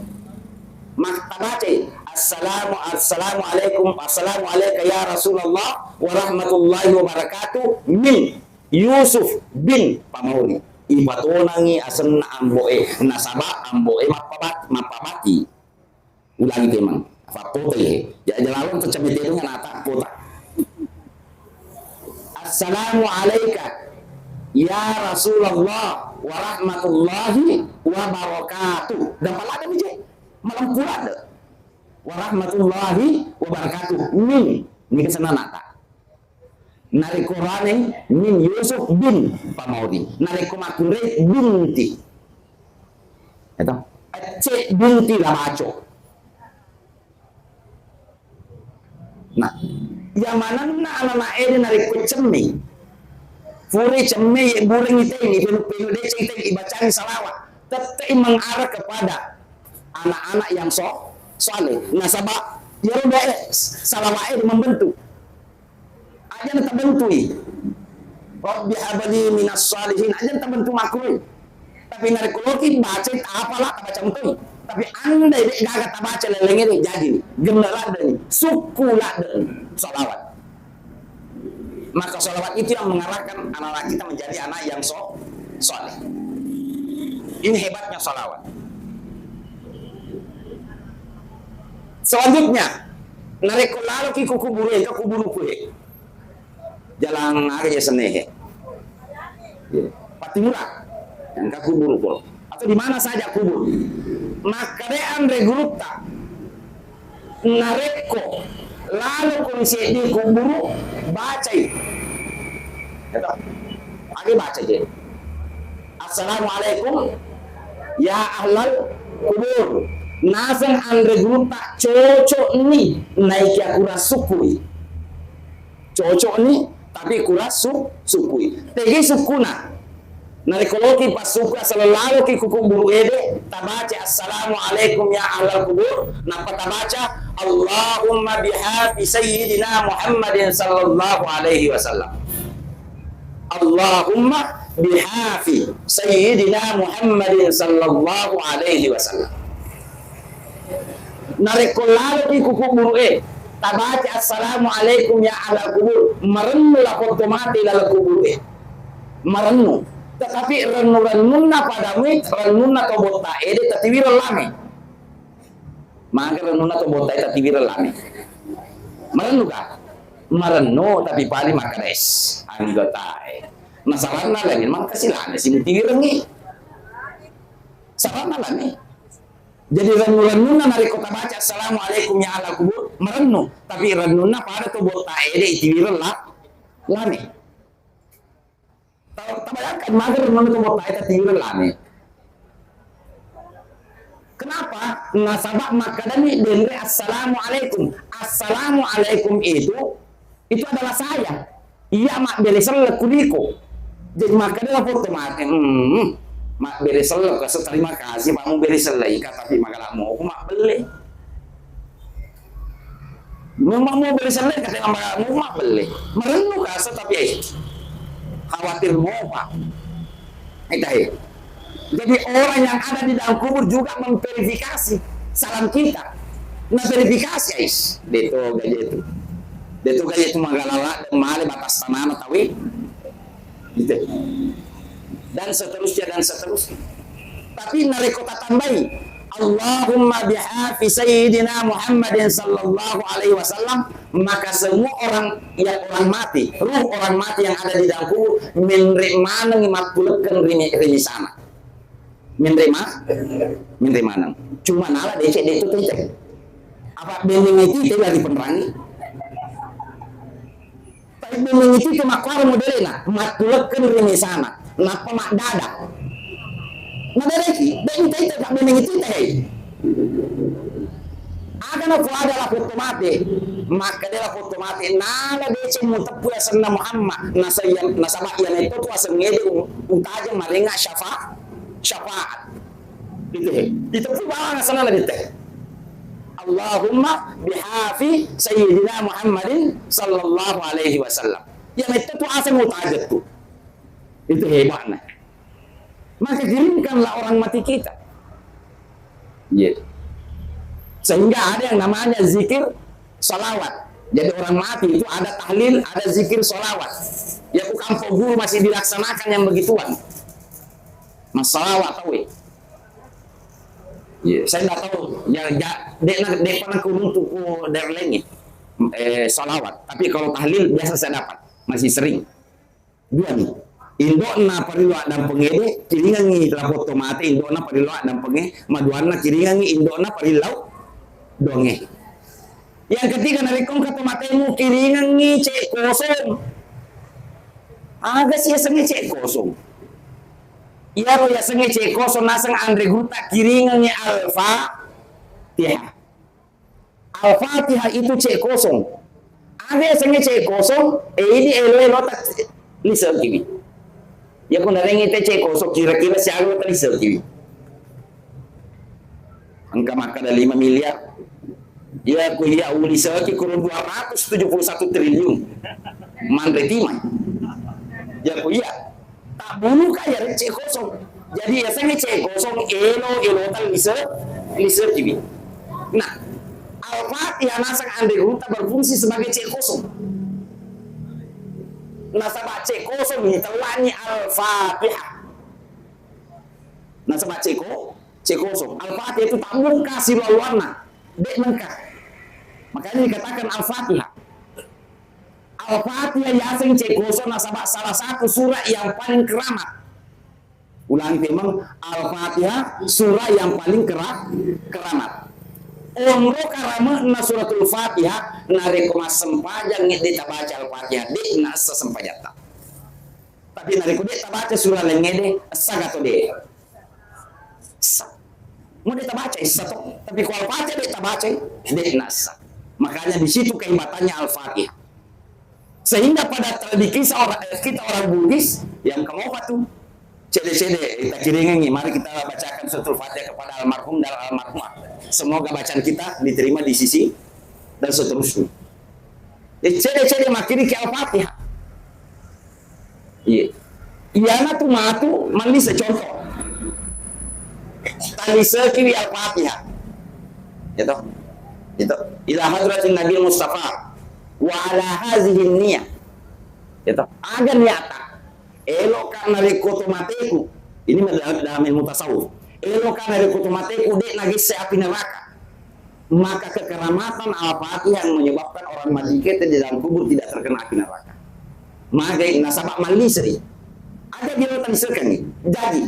maka tabacai, "Assalamu, assalamu alaikum, assalamu alaika ya Rasulullah wa rahmatullahi wa barakatuh, min Yusuf bin Pamauri." Ipatonangi asenna ambo'e, nasaba ambo'e mappabat-, mappabati. Ulangi temang. Fappotai he. Ja-, jalalong tu cemme tedong anakta, pota. "Assalamu alaika ya Rasulullah wa rahmatullahi wa barakatuh." Dapat ladde mi je. Malempu ladde. "Wa rahmatullahi wa barakatuh." Min. Ini kesenanata. Narekko rame, min Yusuf bin Pamauri. Narekko makkunrai, binti. Eto? Ecce binti la maco. Nah, iya manenna anana ede narekko cemme. Pura cemme, ye burengi tengi, penu-penu deceng tengi, ibacangi salawat. Tette'i mengarah kepada anak-anak yang so-, soleh. Nasaba, iyaro doa e, salawat e membentuk. Aja na tabentui. "Rabbi habli minas shalihin." Aja na tabentu makkurai. Tapi narekko loki baca, apa la tabaca mutoi. Tapi andai de gaga tabaca lelenge de, jadi ni. Genne ladde ni. Sukku ladde ni. Salawat. Maka salawat itu yang mengarahkan anak-anak kita menjadi anak yang so-, soleh. Ini hebatnya salawat. Selanjutnya, narekko laloki ku kuburu, engka kuburu ku he. Jalan aga je senne he. Iya. Pattimura. Engka kuburu ko. Atau di mana saja kubur. Makkeda anre gurutta. Narekko lalo ko ri seddi kuburu, bacai. Eto. Age baca je. "Assalamualaikum ya ahlal kubur." Naseng anre gurutta cocok ni naiki akurang sukkui. Cocok ni, tapi kurang su-, sukkui. Tegi sukkuna. Narekko loki passuku, asal laloki ku kuburu ede, tabaca, "Assalamualaikum ya ahlal kubur," nappa tabaca, "Allahumma bihafi sayyidina Muhammadin sallallahu alaihi wasallam." Allahumma bihafi sayyidina Muhammadin sallallahu alaihi wasallam. Narekko laloki ku kuburu e, tabaca, "Assalamualaikum ya ahlal kubur," marennu lapong to mate laleng kuburu e. Marennu. Tetapi rennu-rennunna pada mui, rennunna to botta ede tatiwireng lame. Maga rennunna to botta e tatiwireng lame. Marennu ka? Marennu, tapi paling makkeda es anggota e. Nasaranna lame, mangkasi lame si mutiwirengngi. Saranna lame. Jadi rennu-rennunna narekko tabaca, "Assalamualaikum ya ahlal kubur," marennu. Tapi rennunna pada to botta ede itiwireng la-, lame. Ta-, tabayangkan, mager rennu to botta e tatiwireng lame. Kenapa? Nasaba makkedani denre assalamualaikum. Assalamualaikum itu, itu adalah saya. Iya mabbere selleng kuliko. Jadi makkeda la foto mate, hmm, mabbere selleng, kaso terima kasih, Pak, mubere selleng ika, tapi magala moko mabbelle. Mumma mau beli selleng, kata mama, mumma beli. Merenung kasa tapi, eh, khawatir mopa. Ita, eh. Jadi orang yang ada di dalam kubur juga memverifikasi salam kita. Nah, verifikasi, ais. Deto gaje itu. Deto gaje itu magalala dan male batas tanah tawi. Gitu. Dan seterusnya, dan seterusnya. Tapi narekko tatambai, Allahumma bihafi Sayyidina Muhammadin sallallahu alaihi wasallam, maka semua orang yang orang mati, ruh orang mati yang ada di dalam kubur, menre maneng mattulekken rini, rini sana. Menre ma-, menre maneng. Cuma nala decek, decek, decek. Apa bendeng itu, itu dari penerangi. Tapi memang itu ke makkuaro modelna, mattulekken ri mesana, nappa maddada. Madereki, de' ita-ita, memang itu ita, hei. Aga na ko ada la foto mate, makkeda la foto mate, nala deceng muteppu asenna Muhammad, nasa-, nasaba iya metto tu asengngede u-, utajeng marenga syafa-, syafaat. Itu, he. Itu pun bawang asenna Nabi teh. Allahumma bihafi Sayyidina Muhammadin sallallahu alaihi wasallam. Iya metto tu aseng utajeng tu. Itu hebatnya. Maka kirimkanlah orang mati kita. Iya. Sehingga ada yang namanya zikir salawat. Jadi orang mati itu ada tahlil, ada zikir salawat. Ya, ku kampung guru masih dilaksanakan yang begituan. Masalawat tau, eh. Iya, saya nggak tahu. Ya, ya, dek, dek pernah kuruntu ku derlengi, eh, salawat. Tapi kalau tahlil biasa saya dapat, masih sering. Dua nih. Indokna parillau addampengede, kiringangi lapotto mate, indokna parillau addampengnge, maduanna kiringangi indokna parillau donge. Yang ketiga, narekko engka to matemu, kiringangi cek kosong. Aga sih yasengnge cek kosong? Iyaro yasengnge cek kosong naseng anre gurutta, kiringangi Al-Fatihah. Al-Fatihah itu cek kosong. Aga yasengnge cek kosong? Eh, ini elo-elo tak lisekiwi. Ya, ku narengi te cek kosong, kira-kira siaga tak lisekiwi. Engka makkeda lima miliar. Iya, ku iya uliseki kurang dua ratus tujuh puluh satu triliun. Manre timai. Ya, ku iya. Tak bunuh kaya cek kosong. Jadi, yasengnge cek kosong, elo, elo tak lise, lisekiwi. Nah, Al-Fatihah naseng anre gurutta berfungsi sebagai cek kosong. Nasaba cek kosong ni tawani Al-Fatihah. Nasaba ceko, cek kosong. Al-Fatihah itu tak mungka silawanna. Dek mengka. Makanya dikatakan Al-Fatihah. Al-Fatihah yaseng cek kosong nasaba salah satu surat yang paling keramat. Ulangi memang, Al-Fatihah surah yang paling kera-, keramat. Onro karame'na suratul Fatihah, narekko massempajang de tabaca Al-Fatihah, de nassa sempajatta. Tapi narekko de tabaca surah laingngede, essa gato de. Essa. Mau de tabaca, essa to. Tapi ko Al-Fatihah de tabaca, de nassa. Makanya di situ kehebatannya Al-Fatihah. Sehingga pada tradisi orang, eh, kita orang Bugis, yang kamu apa tuh? Cede-cede, kita kiringangi. Mari kita bacakan suratul Fatihah kepada almarhum dan almarhumah. Semoga bacaan kita diterima di sisi dan seterusnya. Eh, cede-cede makkiriki Al-Fatihah. Iya. Iyana tu matu mallise contoh. Talisekiwi Al-Fatihah. Gitu. Gitu. Ila hadratin Nabi Mustafa wa ala hazihi niyah. Gitu. Aga niatta. Eloka narekko to mateku. Ini dalam, dalam ilmu tasawuf. Eloka narekko to mateku de nagesse api neraka. Maka kekeramatan Al-Fatihah yang menyebabkan orang mati kita di dalam kubur tidak terkena api neraka. Magai nasaba malliseri. Aja dia talisekangi. Jadi.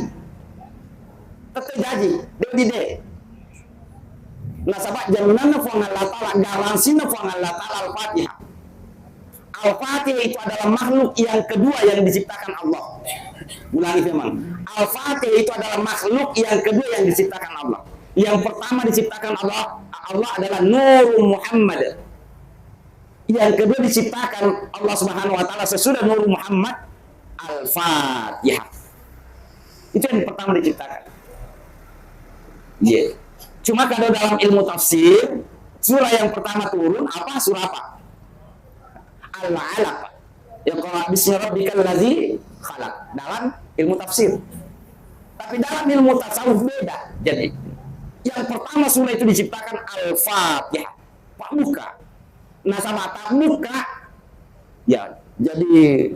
Tetap jadi. Dia di de. Nasaba jaminanna Puang Allah Ta'ala, garansinna Puang Allah Ta'ala Al-Fatihah. Al-Fatihah itu adalah makhluk yang kedua yang diciptakan Allah. Ulangi memang. Al-Fatihah itu adalah makhluk yang kedua yang diciptakan Allah. Yang pertama diciptakan Allah, Allah adalah Nur Muhammad. Yang kedua diciptakan Allah Subhanahu wa Ta'ala sesudah Nur Muhammad, Al-Fatihah. Itu yang pertama diciptakan. Iya. Cuma kalau dalam ilmu tafsir, Surah yang pertama turun apa? Surah apa? Al-Alaq. Iqra bismi rabbikal ladzi khalaq. Dalam ilmu tafsir. Tapi dalam ilmu tasawuf beda. Jadi, yang pertama surah itu diciptakan Al-Fatihah. Pabbuka. Nasaba' pabbuka, ya, jadi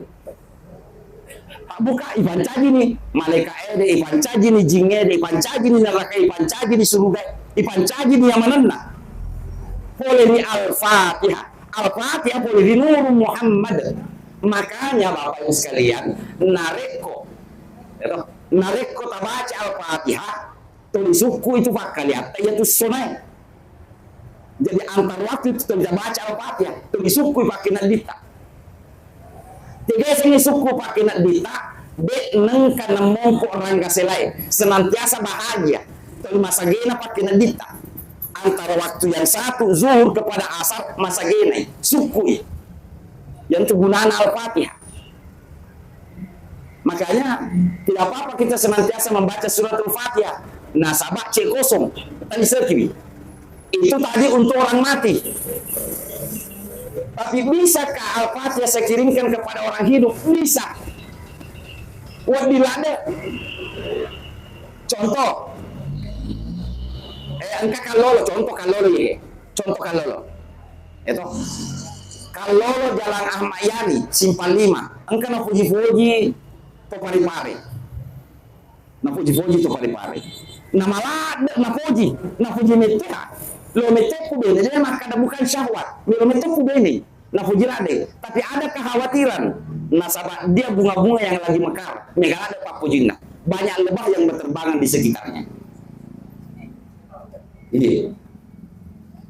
pabbuka ipancajini malaika ede, ipancajini jing ede, ipancajini neraka, ipancajini suruga, ipancajini yamanenna. Pole ri Al-Fatihah. Al-Fatihah pole ri Nuru Muhammad. Makanya Bapak Ibu sekalian, narekko, ya toh, narekko tabaca Al-Fatihah, tuli sukku itu pakkaliatta iya tu sonae. Jadi antara waktu itu tuli tabaca Al-Fatihah, tuli sukku pakkenedditta. Tegasengngi sukku pakkenedditta, de' nengka nemmongko rangga selae, senantiasa bahagia. Tuli masagena pakkenedditta. Antara waktu yang satu, zuhur kepada asar, masagenai, sukkui. Yang itu gunana Al-Fatihah. Makanya, tidak apa-apa kita senantiasa membaca suratul Fatihah. Nasaba' C kosong, tadi sekiwi. Itu tadi untuk orang mati. Tapi bisakah Al-Fatihah saya kirimkan kepada orang hidup? Bisa. Wedding ladde. Contoh. Eh, engka kallolo, contoh kallolo ye. Contoh kallolo. Eto. Kallolo Jalan Ahmad Yani, Simpang Lima. Engka napoji-poji to Pare-Pare. Napoji-poji to Pare-Pare. Namaladde napoji, napoji metteha. Lo mette ku bene, de' makkada bukan syahwat. Melo mette ku bene. Napoji ladde. Tapi ada kekhawatiran. Nasaba' dia bunga-bunga yang lagi mekar. Mega ladde pappojinna. Banyak lebah yang berterbangan di sekitarnya. Iya.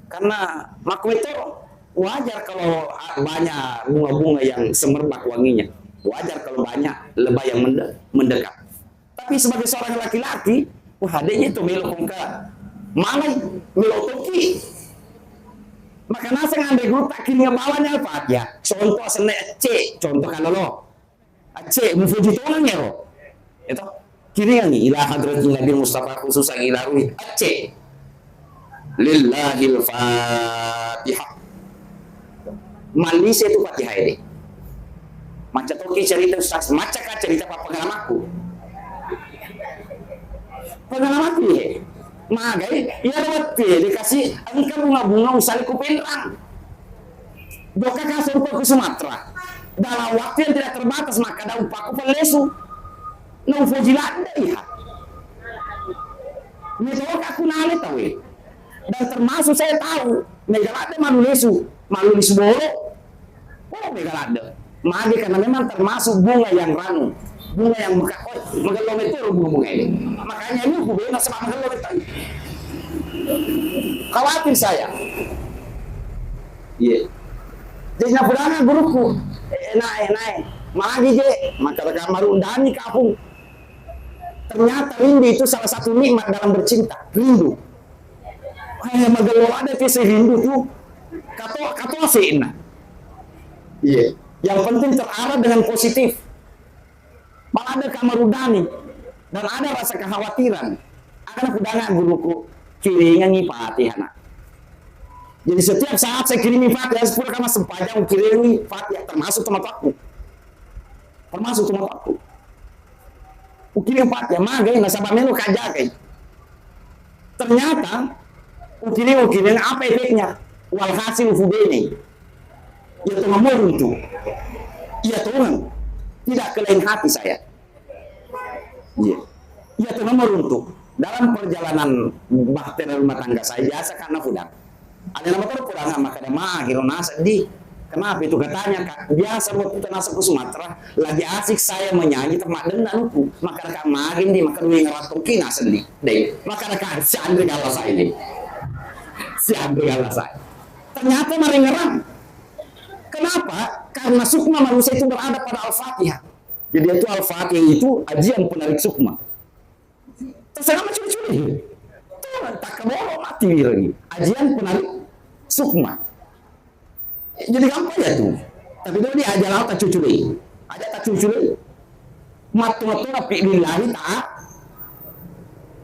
Karena makkumetto wajar kalau a-, banyak bunga-bunga yang semerbak wanginya. Wajar kalau banyak lebah yang mende-, mendekat. Tapi sebagai seorang laki-laki, wah, adeknya itu melo kongka. Mamai, melo toki. Maka naseng anre guru tak kiring bawanya Al-Fatihah. Contoh senne C, contoh kalau lo. Acce, mufoji tongeng ero. Eto. Kiringangi ila hadratin Nabi Mustafa khususan ila ruhi. Acce. Lillahil Fatihah. Mallise tu Fatihah ede. Macca toki cerita Ustaz, macca ka cerita pa pengalamanku. Pengalamanku ye. Magai, iya wettu ye, dikasih engka bunga-bunga usale ku Penrang. Jokka ka surpa ku Sumatera. Dalam waktu yang tidak terbatas, maka da upaku pellesu. Na ufoji ladde iya. Metoka ku nale tawe. Dan termasuk saya tahu, mega ladde malu lesu, malu lesu bolo. Oh, mega ladde. Mage karena memang termasuk bunga yang ranum, bunga yang mekar. Oh, magello metoro bunga-bunga ini. Makanya ini aku bena sebab magello metoro. Khawatir saya. Iya. Jadi napudanga guruku, eh, nae, nae. Magi je, maka mereka marundani kapung. Ternyata rindu itu salah satu nikmat dalam bercinta. Rindu. Eh, magello ladde tese rindu tu. Kato, kato asenna. Iya. Yang penting terarah dengan positif. Malah ada kamarudani dan ada rasa kekhawatiran. Akan aku danga guruku, kiringangi Fatihah, nak. Jadi setiap saat saya kirimi Fatihah, sepuluh kama sempajang, kiringi Fatihah, termasuk tomatoakku. Termasuk tomatoakku. Ukiring Fatihah, magai, nasaba melo kajagai. Ternyata, ukiring-ukiring, apa efeknya? Walhasil, fubene. Iya tongeng moruntu. Iya tongeng. Tidak ke lain hati saya. Iya. Iya tongeng moruntu. Dalam perjalanan bahtera rumah tangga saya, biasa karena fudang. Ada nama terus fudang, maka ada mah, akhirnya sedih. Kenapa itu katanya, Kak? Biasa waktu kita masuk ke Sumatera, lagi asik saya menyanyi, temak denna nuku. Maka ada Kak Magin di, maka dua yang ratok kina sedih. Deh, maka ada Kak si Andre Galas ini. Si Andre Galas. Ternyata marengerang. Kenapa? Karena sukma manusia itu berada pada Al-Fatihah. Jadi itu Al-Fatihah itu ajian penarik sukma. Terserah macam-macam. Tuh, tak keboro mati lagi. Ajian penarik sukma. Jadi gampang ya tuh. Tapi dulu dia aja lah tak cucu deh. Aja tak cucu deh. Matu-matu tapi lillahi ta'ala.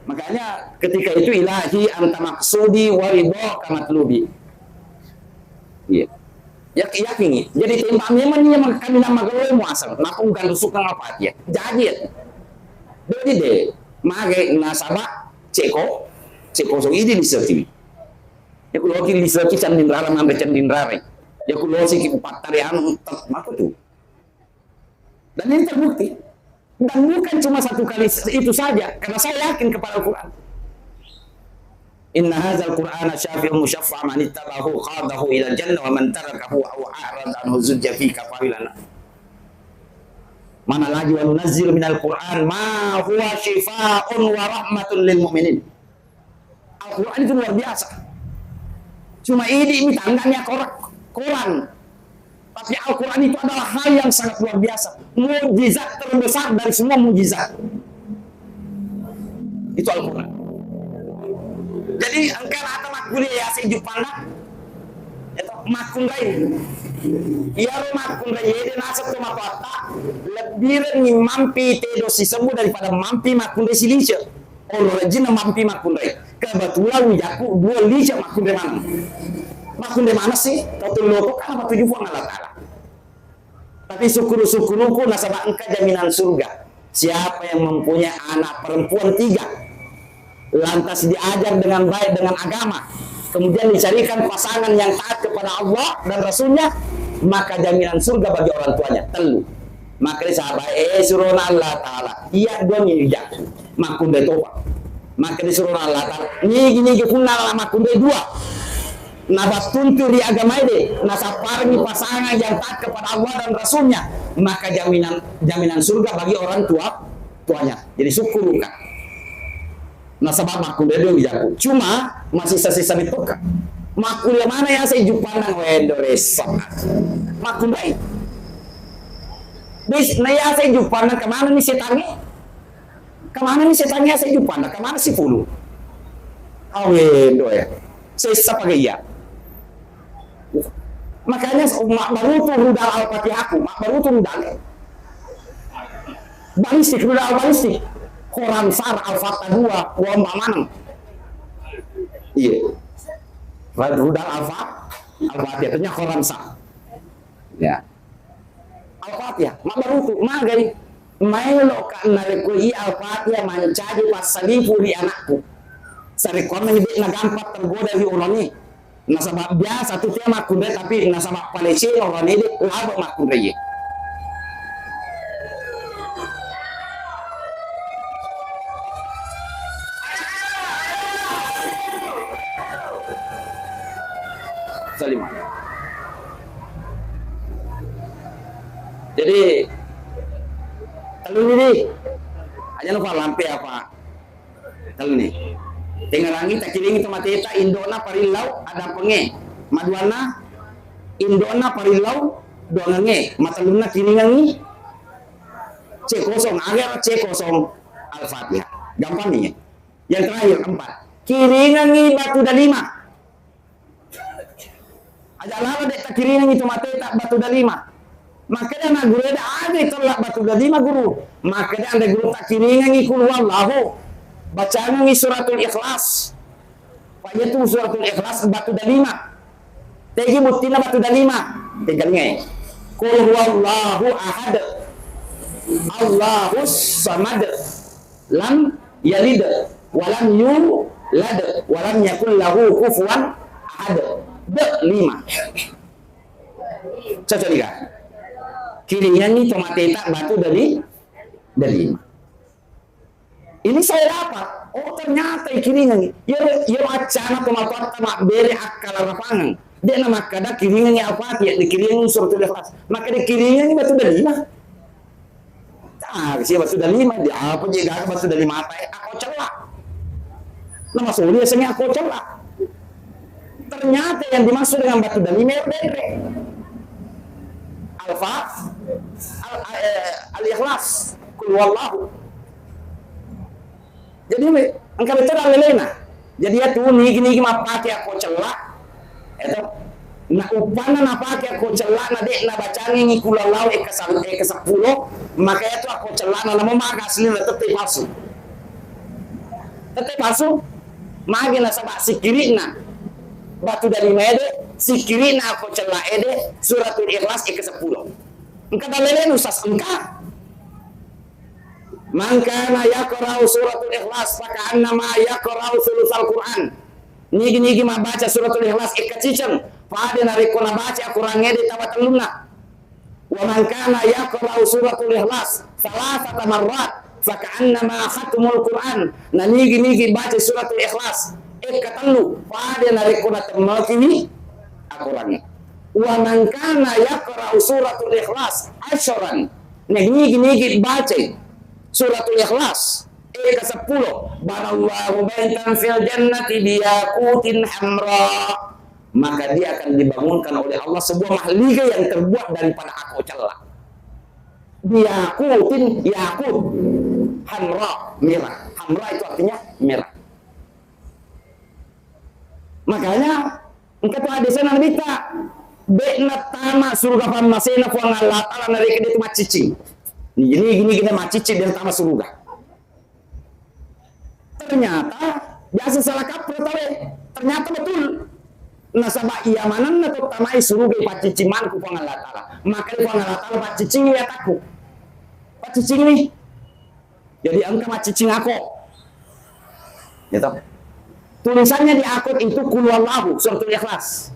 Makanya ketika itu ilahi anta maksudi wa ridho kamatlubi. Iya. Yak-, yakingngi. Jadi tembak memang iya makaminang magello muaseng. Nappa engka rusukang Al-Fatihah. Jaji ya. Jadi deh, mage nasaba ceko, ceko so idi liseki. Ya kuloki liseki candinrara, manre candinrara. Ya kulosi ki pattare anu, tet-, maka tu. Dan ini terbukti. Dan bukan cuma satu kali itu saja, karena saya yakin kepada Al-Quran. Inna hadzal Qur'ana syafi'un musyaffa' man ittaba'ahu qadahu ilal jannah wa man tarakahu aw a'rada anhu zujja fi kafahu ilan nar. Mana lagi, wa nunazzilu minal Qur'an ma huwa syifaa'un wa rahmatun lil mu'minin. Al-Quran itu luar biasa. Cuma idi mi tangganya korak, koran. Tapi Al-Quran itu adalah hal yang sangat luar biasa. Mujizat terbesar dari semua mujizat. Itu Al-Quran. Jadi engka rata makkuliah ya sejuppana. Itu makkunrai. Iyaro makkunrai ede nasab to matoatta lebbirengngi mampi tedo sisemmu daripada mampi makkunrai silise. Oro rejjinna mampi makkunrai. Kebetulan wijakku dua lice makkunrai maneng. Makkunrai maneng sih, tau tello to kan apa tuju Puang Allah Ta'ala. Tapi syukur-syukuruku nasaba engka jaminan surga. Siapa yang mempunyai anak perempuan tiga, lantas diajar dengan baik dengan agama, kemudian dicarikan pasangan yang taat kepada Allah dan Rasulnya, maka jaminan surga bagi orang tuanya. Tellu. Maka sahabat, eh, surona Allah Ta'ala. Iya, dua mi wijakku. Makkunrai topa. Maka disuruh Allah Ta'ala, nigi-nigi punna la makkunrai dua, nabattuntu ri agamae de, nasapparengi pasangan yang taat kepada Allah dan Rasulnya, maka jaminan, jaminan surga bagi orang tua, tuanya. Jadi syukuruka. Nasaba makkunrai dua wijakku. Cuma masih sisa-sisa mittoka. Makkuliah mana ya saya jupanang wendo resa. Makkunrai. Bis, na ya saya jupanang kemana nih setannya? Kemana nih setannya saya jupanang? Kemana si pulu? Awendo ya. Sesa pakai iya. Makanya mak baru tuh rudal Al-Fatihahku, mak baru tuh rudal. Balistik, rudal balistik. Koran sar Al-Fatihah dua, gua mbak maneng. Iya. Rudal Al-Fa-, Al-Fatihah, ternyata koran sar. Ya. Al-Fatihah, mabbarutu, magari. Maelo ka narekko iya Al-Fatihah mancaji passalipu ri anakku. Sarekkoammengngi de' nagampang tergoda ri olone. Nasaba biasa tu tea makkunrai, tapi nasaba palesena olone de' laba makkunrai. Salima. Jadi, telluni di. Aja' lupa lampe apa. Telluni. Tengngerangi takiringi tomateta indo'na parillau adampengnge. Maduanna indo'na parillau doangengnge. Matellunna kiringengngi C kosong, agar C kosong Al-Fatihah. Gampang nih. Yang terakhir, empat. Kiringengngi batu dalima. Aja' lalo de' takiringengngi tomateta batu dalima. Makkeda na guru eda, aga itolla batu dalima, Guru? Makkeda anre guru, takiringengngi Qul Huwallahu. Bacangengngi Suratul Ikhlas. Pak, iya tu Suratul Ikhlas batu dalima. Tegi buttina batu dalima. Tegalingai. Qul Huwallahu Ahad. Allahus Samad. Lam yalid walam yulad walam yakul lahu kufuwan ahad. De' lima. Cocok nih, Kak? Kiringengngi tomateta batu dali-, dalima. Ini saya dapat. Oh, ternyata ikiringengngi. Iyaro, iyaro accana tomatoatta mabbere akkala rapangeng. De' na makkada kiringengngi Al-Fatihah, dikiringengngi Suratul Ikhlas. Makkada kiringengngi batu dalima. Ah, sia batu dalima, di apa je gaga batu dalima apa, eh, ako cella. Nama soli asengnge ako cella. Ternyata yang dimaksud dengan batu dalima itu bere. Al-Fa-, Al-, eh, Al-Ikhlas, Qul Huwallahu. Jadi, engka betona alelena. Jadi, iyatu nigi-nigi mappake akko cella, eto. Na uppanna napake akko cella, na de' nabacangengngi Qul Huwallahu e kasa-, e kaseppulo, maka iyatu akko cellana namo maga aslina tette palsu. Tette palsu, magi nasaba sikiri'na batu dalima ede, Sikkiri'na ako cella ede, Suratul Ikhlas eka seppulo. Engka dalele nusas engka. Man kana yaqra'u Suratul Ikhlas, fa ka'annama yaqra'u thulutsal Qur'an. Nigi-nigi mabbaca Suratul Ikhlas eka ciceng, pada narekko nabaca Al-Qur'an ede tawa tellunna. Wa man kana yaqra'u Suratul Ikhlas thalathata marrat, fa ka'annama khatmul Qur'an. Na nigi-nigi baca Suratul Ikhlas eka tellu, pada narekko natemmekiwi Al-Qur'an. Wa man kana yaqra'u Suratul Ikhlas asyran. Na nigi-nigi baca Suratul Ikhlas eka seppulo, banallahu baitan fil jannati biyaqutin hamra. Maka dia akan dibangunkan oleh Allah sebuah mahligai yang terbuat daripada ako cella. Biyaqutin, yakut, hamra, merah. Hamra itu artinya merah. Makanya engka tu hadisna Nabitta, de'na tama suruga pammasena Puang Allah Ta'ala narekko de' tu maccicing. Gini, gini, gini maccicing de' tama suruga. Ternyata biasa salah kaprah tauwe. Ternyata betul. Nasaba iya manenna to tamai suruga paccicing maneng ku Puang Allah Ta'ala. Maka Puang Allah Ta'ala paccicing iya takku. Paccicing ni. Jadi engka maccicing ako. Gitu. Tulisannya di akun itu Qul Huwallahu, Suratul Ikhlas.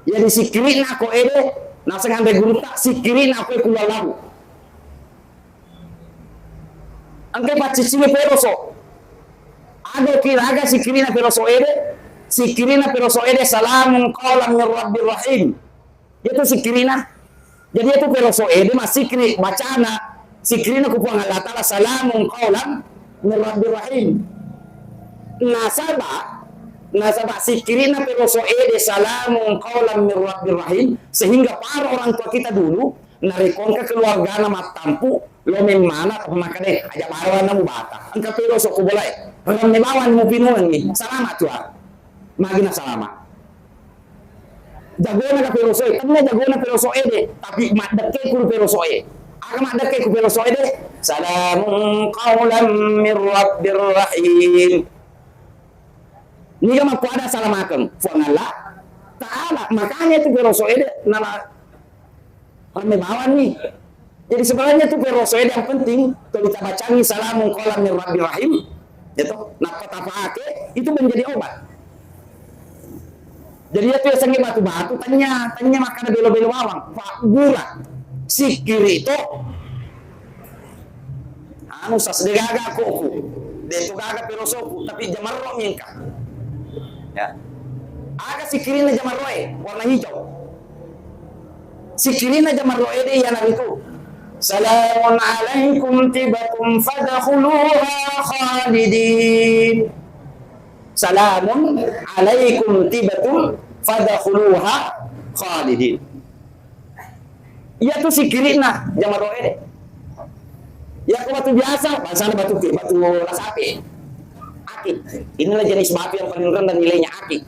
Jadi sikkiri'na ako ede, naseng anre gurutta, sikkiri'na ako Qul Huwallahu. Engka pacciccingi peroso. Aga kiraga sikkiri'na peroso ede, sikkiri'na peroso ede, salamun qaulan min rabbir rahim. Itu sikkiri'na. Jadi itu peroso ede massikkiri bacana. Sikkiri'na ku Puang Allah Ta'ala, salamun qaulan min rabbir rahim. Nasaba, nasaba sikkiri'na peroso ede, salamun qaulan min rabbir rahim, sehingga para orang tua kita dulu, narekko engka keluargana mattampu, lo memmana, apa makkeda, aja bawa na mubata. Engka peroso ku bolae, remme bawang mupinungengi, salama tua. Magi na salama. Jagona ka perosoe, tennia jagona peroso ede, tapi maddekke ku perosoe. Aga maddekke ku peroso ede? Salamun qaulan min rabbir rahim. Niga makkuada salamakeng? Puang Allah Ta'ala. Makanya itu peroso ede nala rame bawang ni. Jadi sebenarnya itu peroso ede yang penting, kalau kita bacangi salamun qaulan min rabbir rahim, ya toh, nappa tapake, itu menjadi obat. Jadi itu yang sengit batu-batu, tanya, tanya makana belo-belo bawang, Pak Gura, sikiri to, anu sas de gaga koku, de to gaga perosoku, tapi jamarro mingka. Ya. Aga sikirina jamarroe, warna hijau. Sikkirina jamarro ede iyanaritu, salamun alaikum tibtum fadkhuluha khalidin. Salamun alaikum tibtum fadkhuluha khalidin. Iyatu sikkirina jamarro ede. Yakko batu biasa, bangsana batu ke, batu lasape. Akik. Inilah jenis batu yang paling rendah nilainya, akik.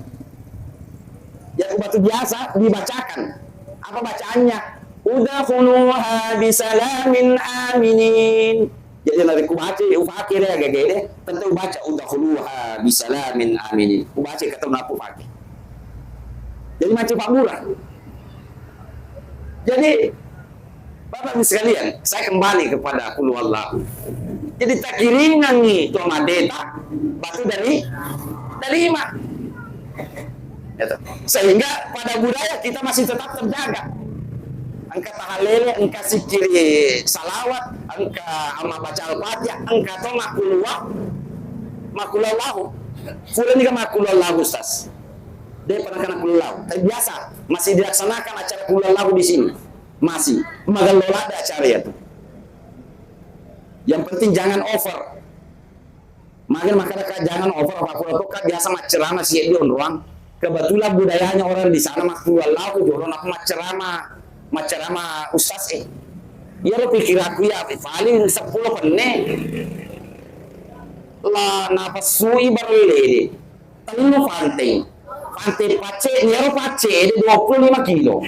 Yakko batu biasa dibacakan. Apa bacaannya? Udkhuluha bisalamin aminin. Jadi narekko baca, ufake de, agak gede, tentu baca udkhuluha bisalamin aminin. Ubaca kata naku fake. Jadi macam Pak Lurah. Jadi, Bapak Ibu sekalian, saya kembali kepada Qul Huwallahu. Jadi, takiringangi to madeta, batu dari, dari lima. Gitu. Sehingga pada budaya kita masih tetap terjaga. Engka tahalele, engka sikiri salawat, engka amma baca Al-Fatihah, engka to makkulua, makkulullahu. Pura ni ka makkulullahu, Ustaz. De' pernah kena kulullahu. Tapi biasa, masih dilaksanakan acara kulullahu di sini. Masih. Magello ladde acara itu. Yang penting jangan over. Magi makkeda, Kak, jangan over, apa pura to, Kak, biasa macceramah si Eddi onroang. Kebetulan budayanya orang di sana makkulullahu jolo, napa macceramah, macceramah ustaz, eh. Iyaro pikiranku ya, paling seppulo penne. La napessui barelle de. Tellu panteng. Panteng pacce, iyaro pacce de dua puluh lima kilo.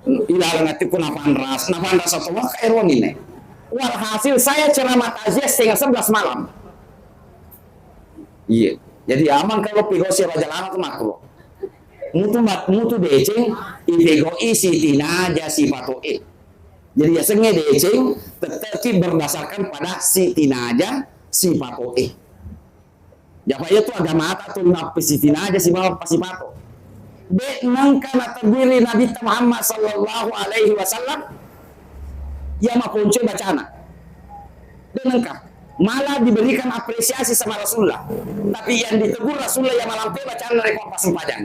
Ilalang ati ku napanras, napanras atau maka eroni ne. Walhasil saya ceramah takziah setengah sebelas malam. Iya. Jadi aman kalau pigosi Raja Lama tu makro. Mutu ma-, mutu deceng, ipegau'i sitinaja sipato'e. Jadi, yasengnge deceng, tette'ki berdasarkan pada sitinaja sipato'e. Japa iya tu agamata tu nappi sitinaja sibawa pasipato. De' nengka nateguiri Nabitta Muhammad sallallahu alaihi wasallam iya maponcoi bacana. De' nengka. Malah diberikan apresiasi sama Rasulullah. Tapi yang ditegur Rasulullah iya malampe bacana rekko mappasempajang.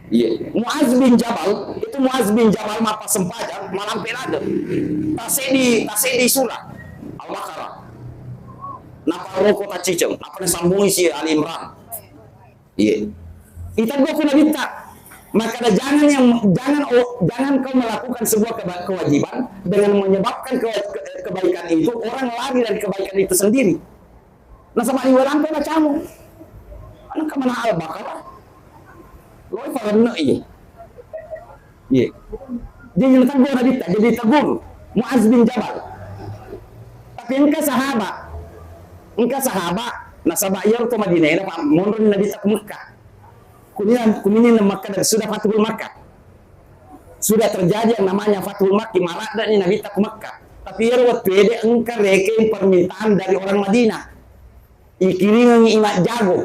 Iya. Muaz bin Jabal, itu Muaz bin Jabal mappasempajang, malampe ladde. Tasseddi, tasseddi surah Al-Baqarah. Naparoko tacciceng, apa nasambungi si Ali Imran. Iya. Itegur ku Nabitta. Makkeda, jangan yang, jangan, oh, jangan kau melakukan sebuah keba-, kewajiban dengan menyebabkan kewa-, ke-, kebaikan itu, orang lari dari kebaikan itu sendiri. Nasaba liweq lampe bacamu. Engka maneng Al-Baqarah. Loi farenneq i. Iye. Jadi nategur Nabitta, jadi tegur Muaz bin Jabal. Tapi engka sahabat, engka sahabat, nasaba iyaro to Madinah, monroni Nabitta ku Mekkah. Kuninna, kuninna Makkah dan sudah Fathul Makkah. Sudah terjadi yang namanya Fathul Makkah, maladdeqni Nabitta ku Mekkah. Tapi iyaro wettu ede engka rekeng permintaan dari orang Madinah. Ikiringengngi imam jago.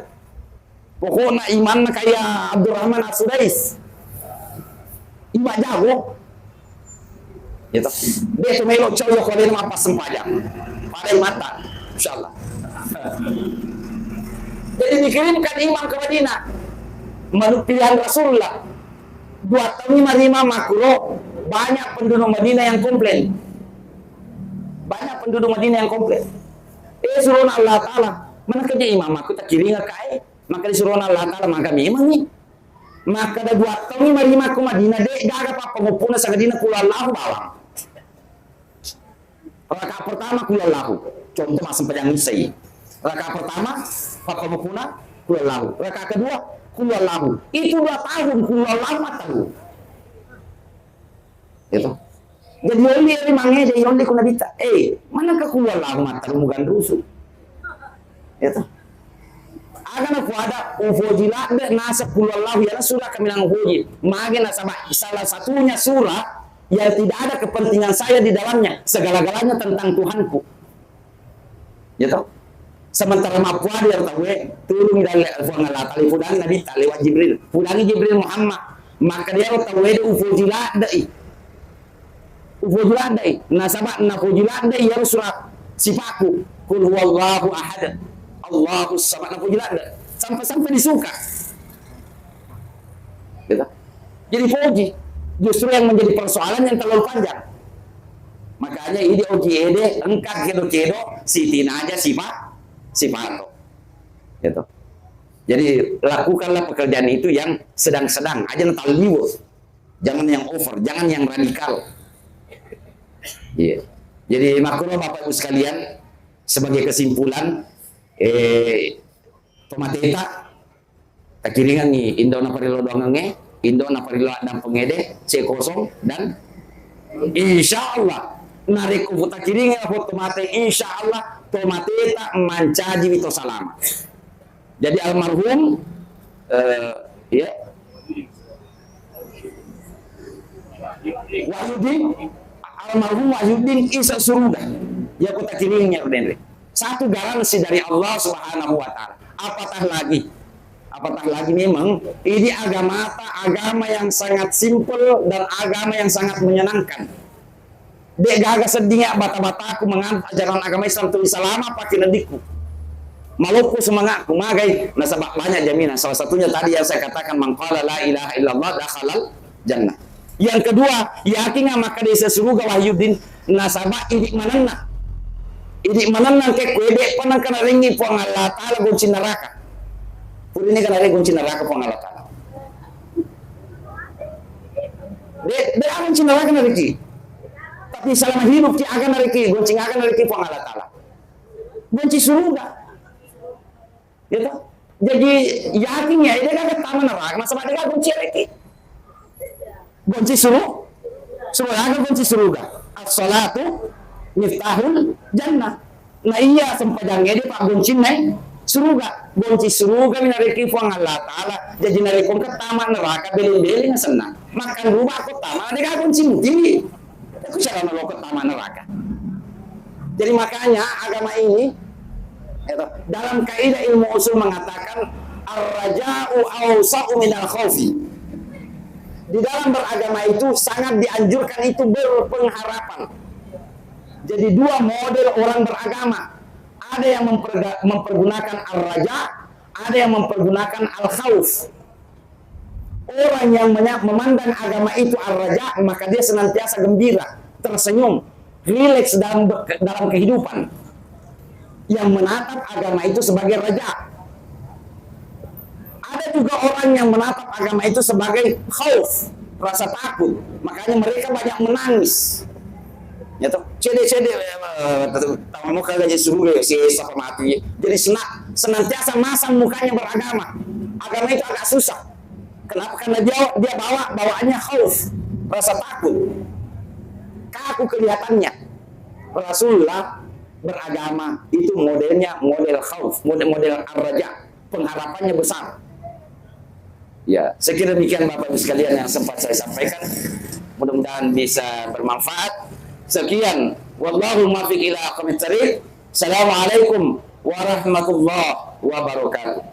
Pokokna imanna kaya Abdurrahman As-Sudais. Imam jago. Gitu. De' tu melo cau ko alena mappassempajang. Pada imatta, insyaallah. Jadi dikirimkan imam ke Madinah. Menurut pilihan Rasulullah. Dua tahun lima lima makuro, banyak penduduk Madinah yang komplain. Banyak penduduk Madinah yang komplain. Eh, surona Allah Ta'ala, mana kerja imam aku tak kiring kae? Maka disuruh Allah Ta'ala, maka memang nih. Maka ada dua tahun lima lima ku Madinah, de' gaga pappangoppona sangadinna qul huwallahu bawang. Rakaat pertama qul huwallahu. Contoh massempajang isai. Rakaat pertama, pappangoppona qul huwallahu. Rakaat kedua, qul huwallahu. Itu dua tahun qul huwallahu matteru. Gitu. Jadi yolli ri mangede, yolli ku Nabitta. Eh, mana ke qul huwallahu matteru muganrusu. Gitu. Aga nakuada ufoji ladde nasa qul huwallahu, yana surah kaminang ufoji. Mage nasaba salah satunya surah yang tidak ada kepentingan saya di dalamnya, segala-galanya tentang Tuhanku. Ya toh? Sementara mappuadi ero tauwe, tulungi dalle Puang Allah Ta'ala, ipudangi Nabitta lewat Jibril. Pudangi Jibril Muhammad. Maka dia ero tauwe de ufoji ladde'i. Ufoji ladde'i. Nasaba nafoji ladde'i iyaro surah sipaku. Qul huwallahu ahad. Allahus samad. Nafoji ladde. Sampai-sampai disuka. Gitu. Jadi foji justru yang menjadi persoalan yang terlalu panjang. Makanya ini oji ede engka kedo-kedo sitinaja sipa-, sipato. Gitu. Jadi lakukanlah pekerjaan itu yang sedang-sedang, aja natalliwe. Jangan yang over, jangan yang radikal. Iya. Jadi makro Bapak Ibu sekalian, sebagai kesimpulan, eh, tomateta takiringengngi indo naparillo doangengnge, indo naparillo addampengngede, C kosong, dan insya Allah narekko takiringengngi foto mate, insya Allah tomateta mancajiwi to salama. Jadi almarhum, eh, ya, Wahyudin, almarhum Wahyudin isa suruga. Ya kota kiringengngi denre. Satu garansi dari Allah Subhanahu wa Ta'ala. Apatah lagi, apatah lagi memang ini agamata, agama yang sangat simpel dan agama yang sangat menyenangkan. De gaga seddingngi bata-bataku menganut ajaran agama Islam tuli salama pakkineddikku. Maloppo semangatku, magai, nasaba banyak jaminan. Salah satunya tadi yang saya katakan, "Man qala la ilaha illallah dakhalal jannah." Yang kedua, yakin makkeda isa suruga Wahyudin, nasaba idi manenna. Idi manenna engke kue de pernah kena ringi Puang Allah Ta'ala gonci neraka. Purine kena ringi gonci neraka Puang Allah Ta'ala. De, de aga gonci neraka nariki. Tapi selama hidup ki aga nariki, gonci aga nariki Puang Allah Ta'ala. Gonci suruga. Ya toh? Jadi yakin ya, de gaga tama neraka, nasaba de gaga gonci reki. Gonci suru-, suru-, aga gonci suruga. As-salatu miftahul jannah. Nah iya sempajangnge de paggoncinna suruga. Gonci suruga mi narekki Puang Allah Ta'ala. Jaji narekko engka tama neraka, beleng-beleng asenna. Makan ruba ko tama, de' gaga gonci muti. Aku cara naloko tama neraka. Jadi makanya agama ini, ya toh, dalam kaidah ilmu usul mengatakan, "Ar-raja'u awsa'u minal khaufi." Di dalam beragama itu sangat dianjurkan itu berpengharapan. Jadi dua model orang beragama. Ada yang memperga-, mempergunakan ar-raja, ada yang mempergunakan al-khauf. Orang yang menya-, memandang agama itu ar-raja, maka dia senantiasa gembira, tersenyum, rileks dalam be-, dalam kehidupan. Yang menatap agama itu sebagai raja. Ada juga orang yang menatap agama itu sebagai khauf, rasa takut. Makanya mereka banyak menangis. Ya toh, cede-cede, eh, tama mo kagak jadi suruga ya, si sapa mati. Jadi sena-, senantiasa masang mukanya beragama. Agama itu agak susah. Kenapa? Karena dia, dia bawa, bawaannya khauf, rasa takut. Kaku kelihatannya. Rasulullah beragama itu modelnya model khauf, model-model ar-raja, pengharapannya besar. Ya, saya kira demikian Bapak Ibu sekalian yang sempat saya sampaikan. Mudah-mudahan bisa bermanfaat. Sekian. Wallahul muwaffiq ila aqwamit thariq. Assalamualaikum warahmatullahi wabarakatuh.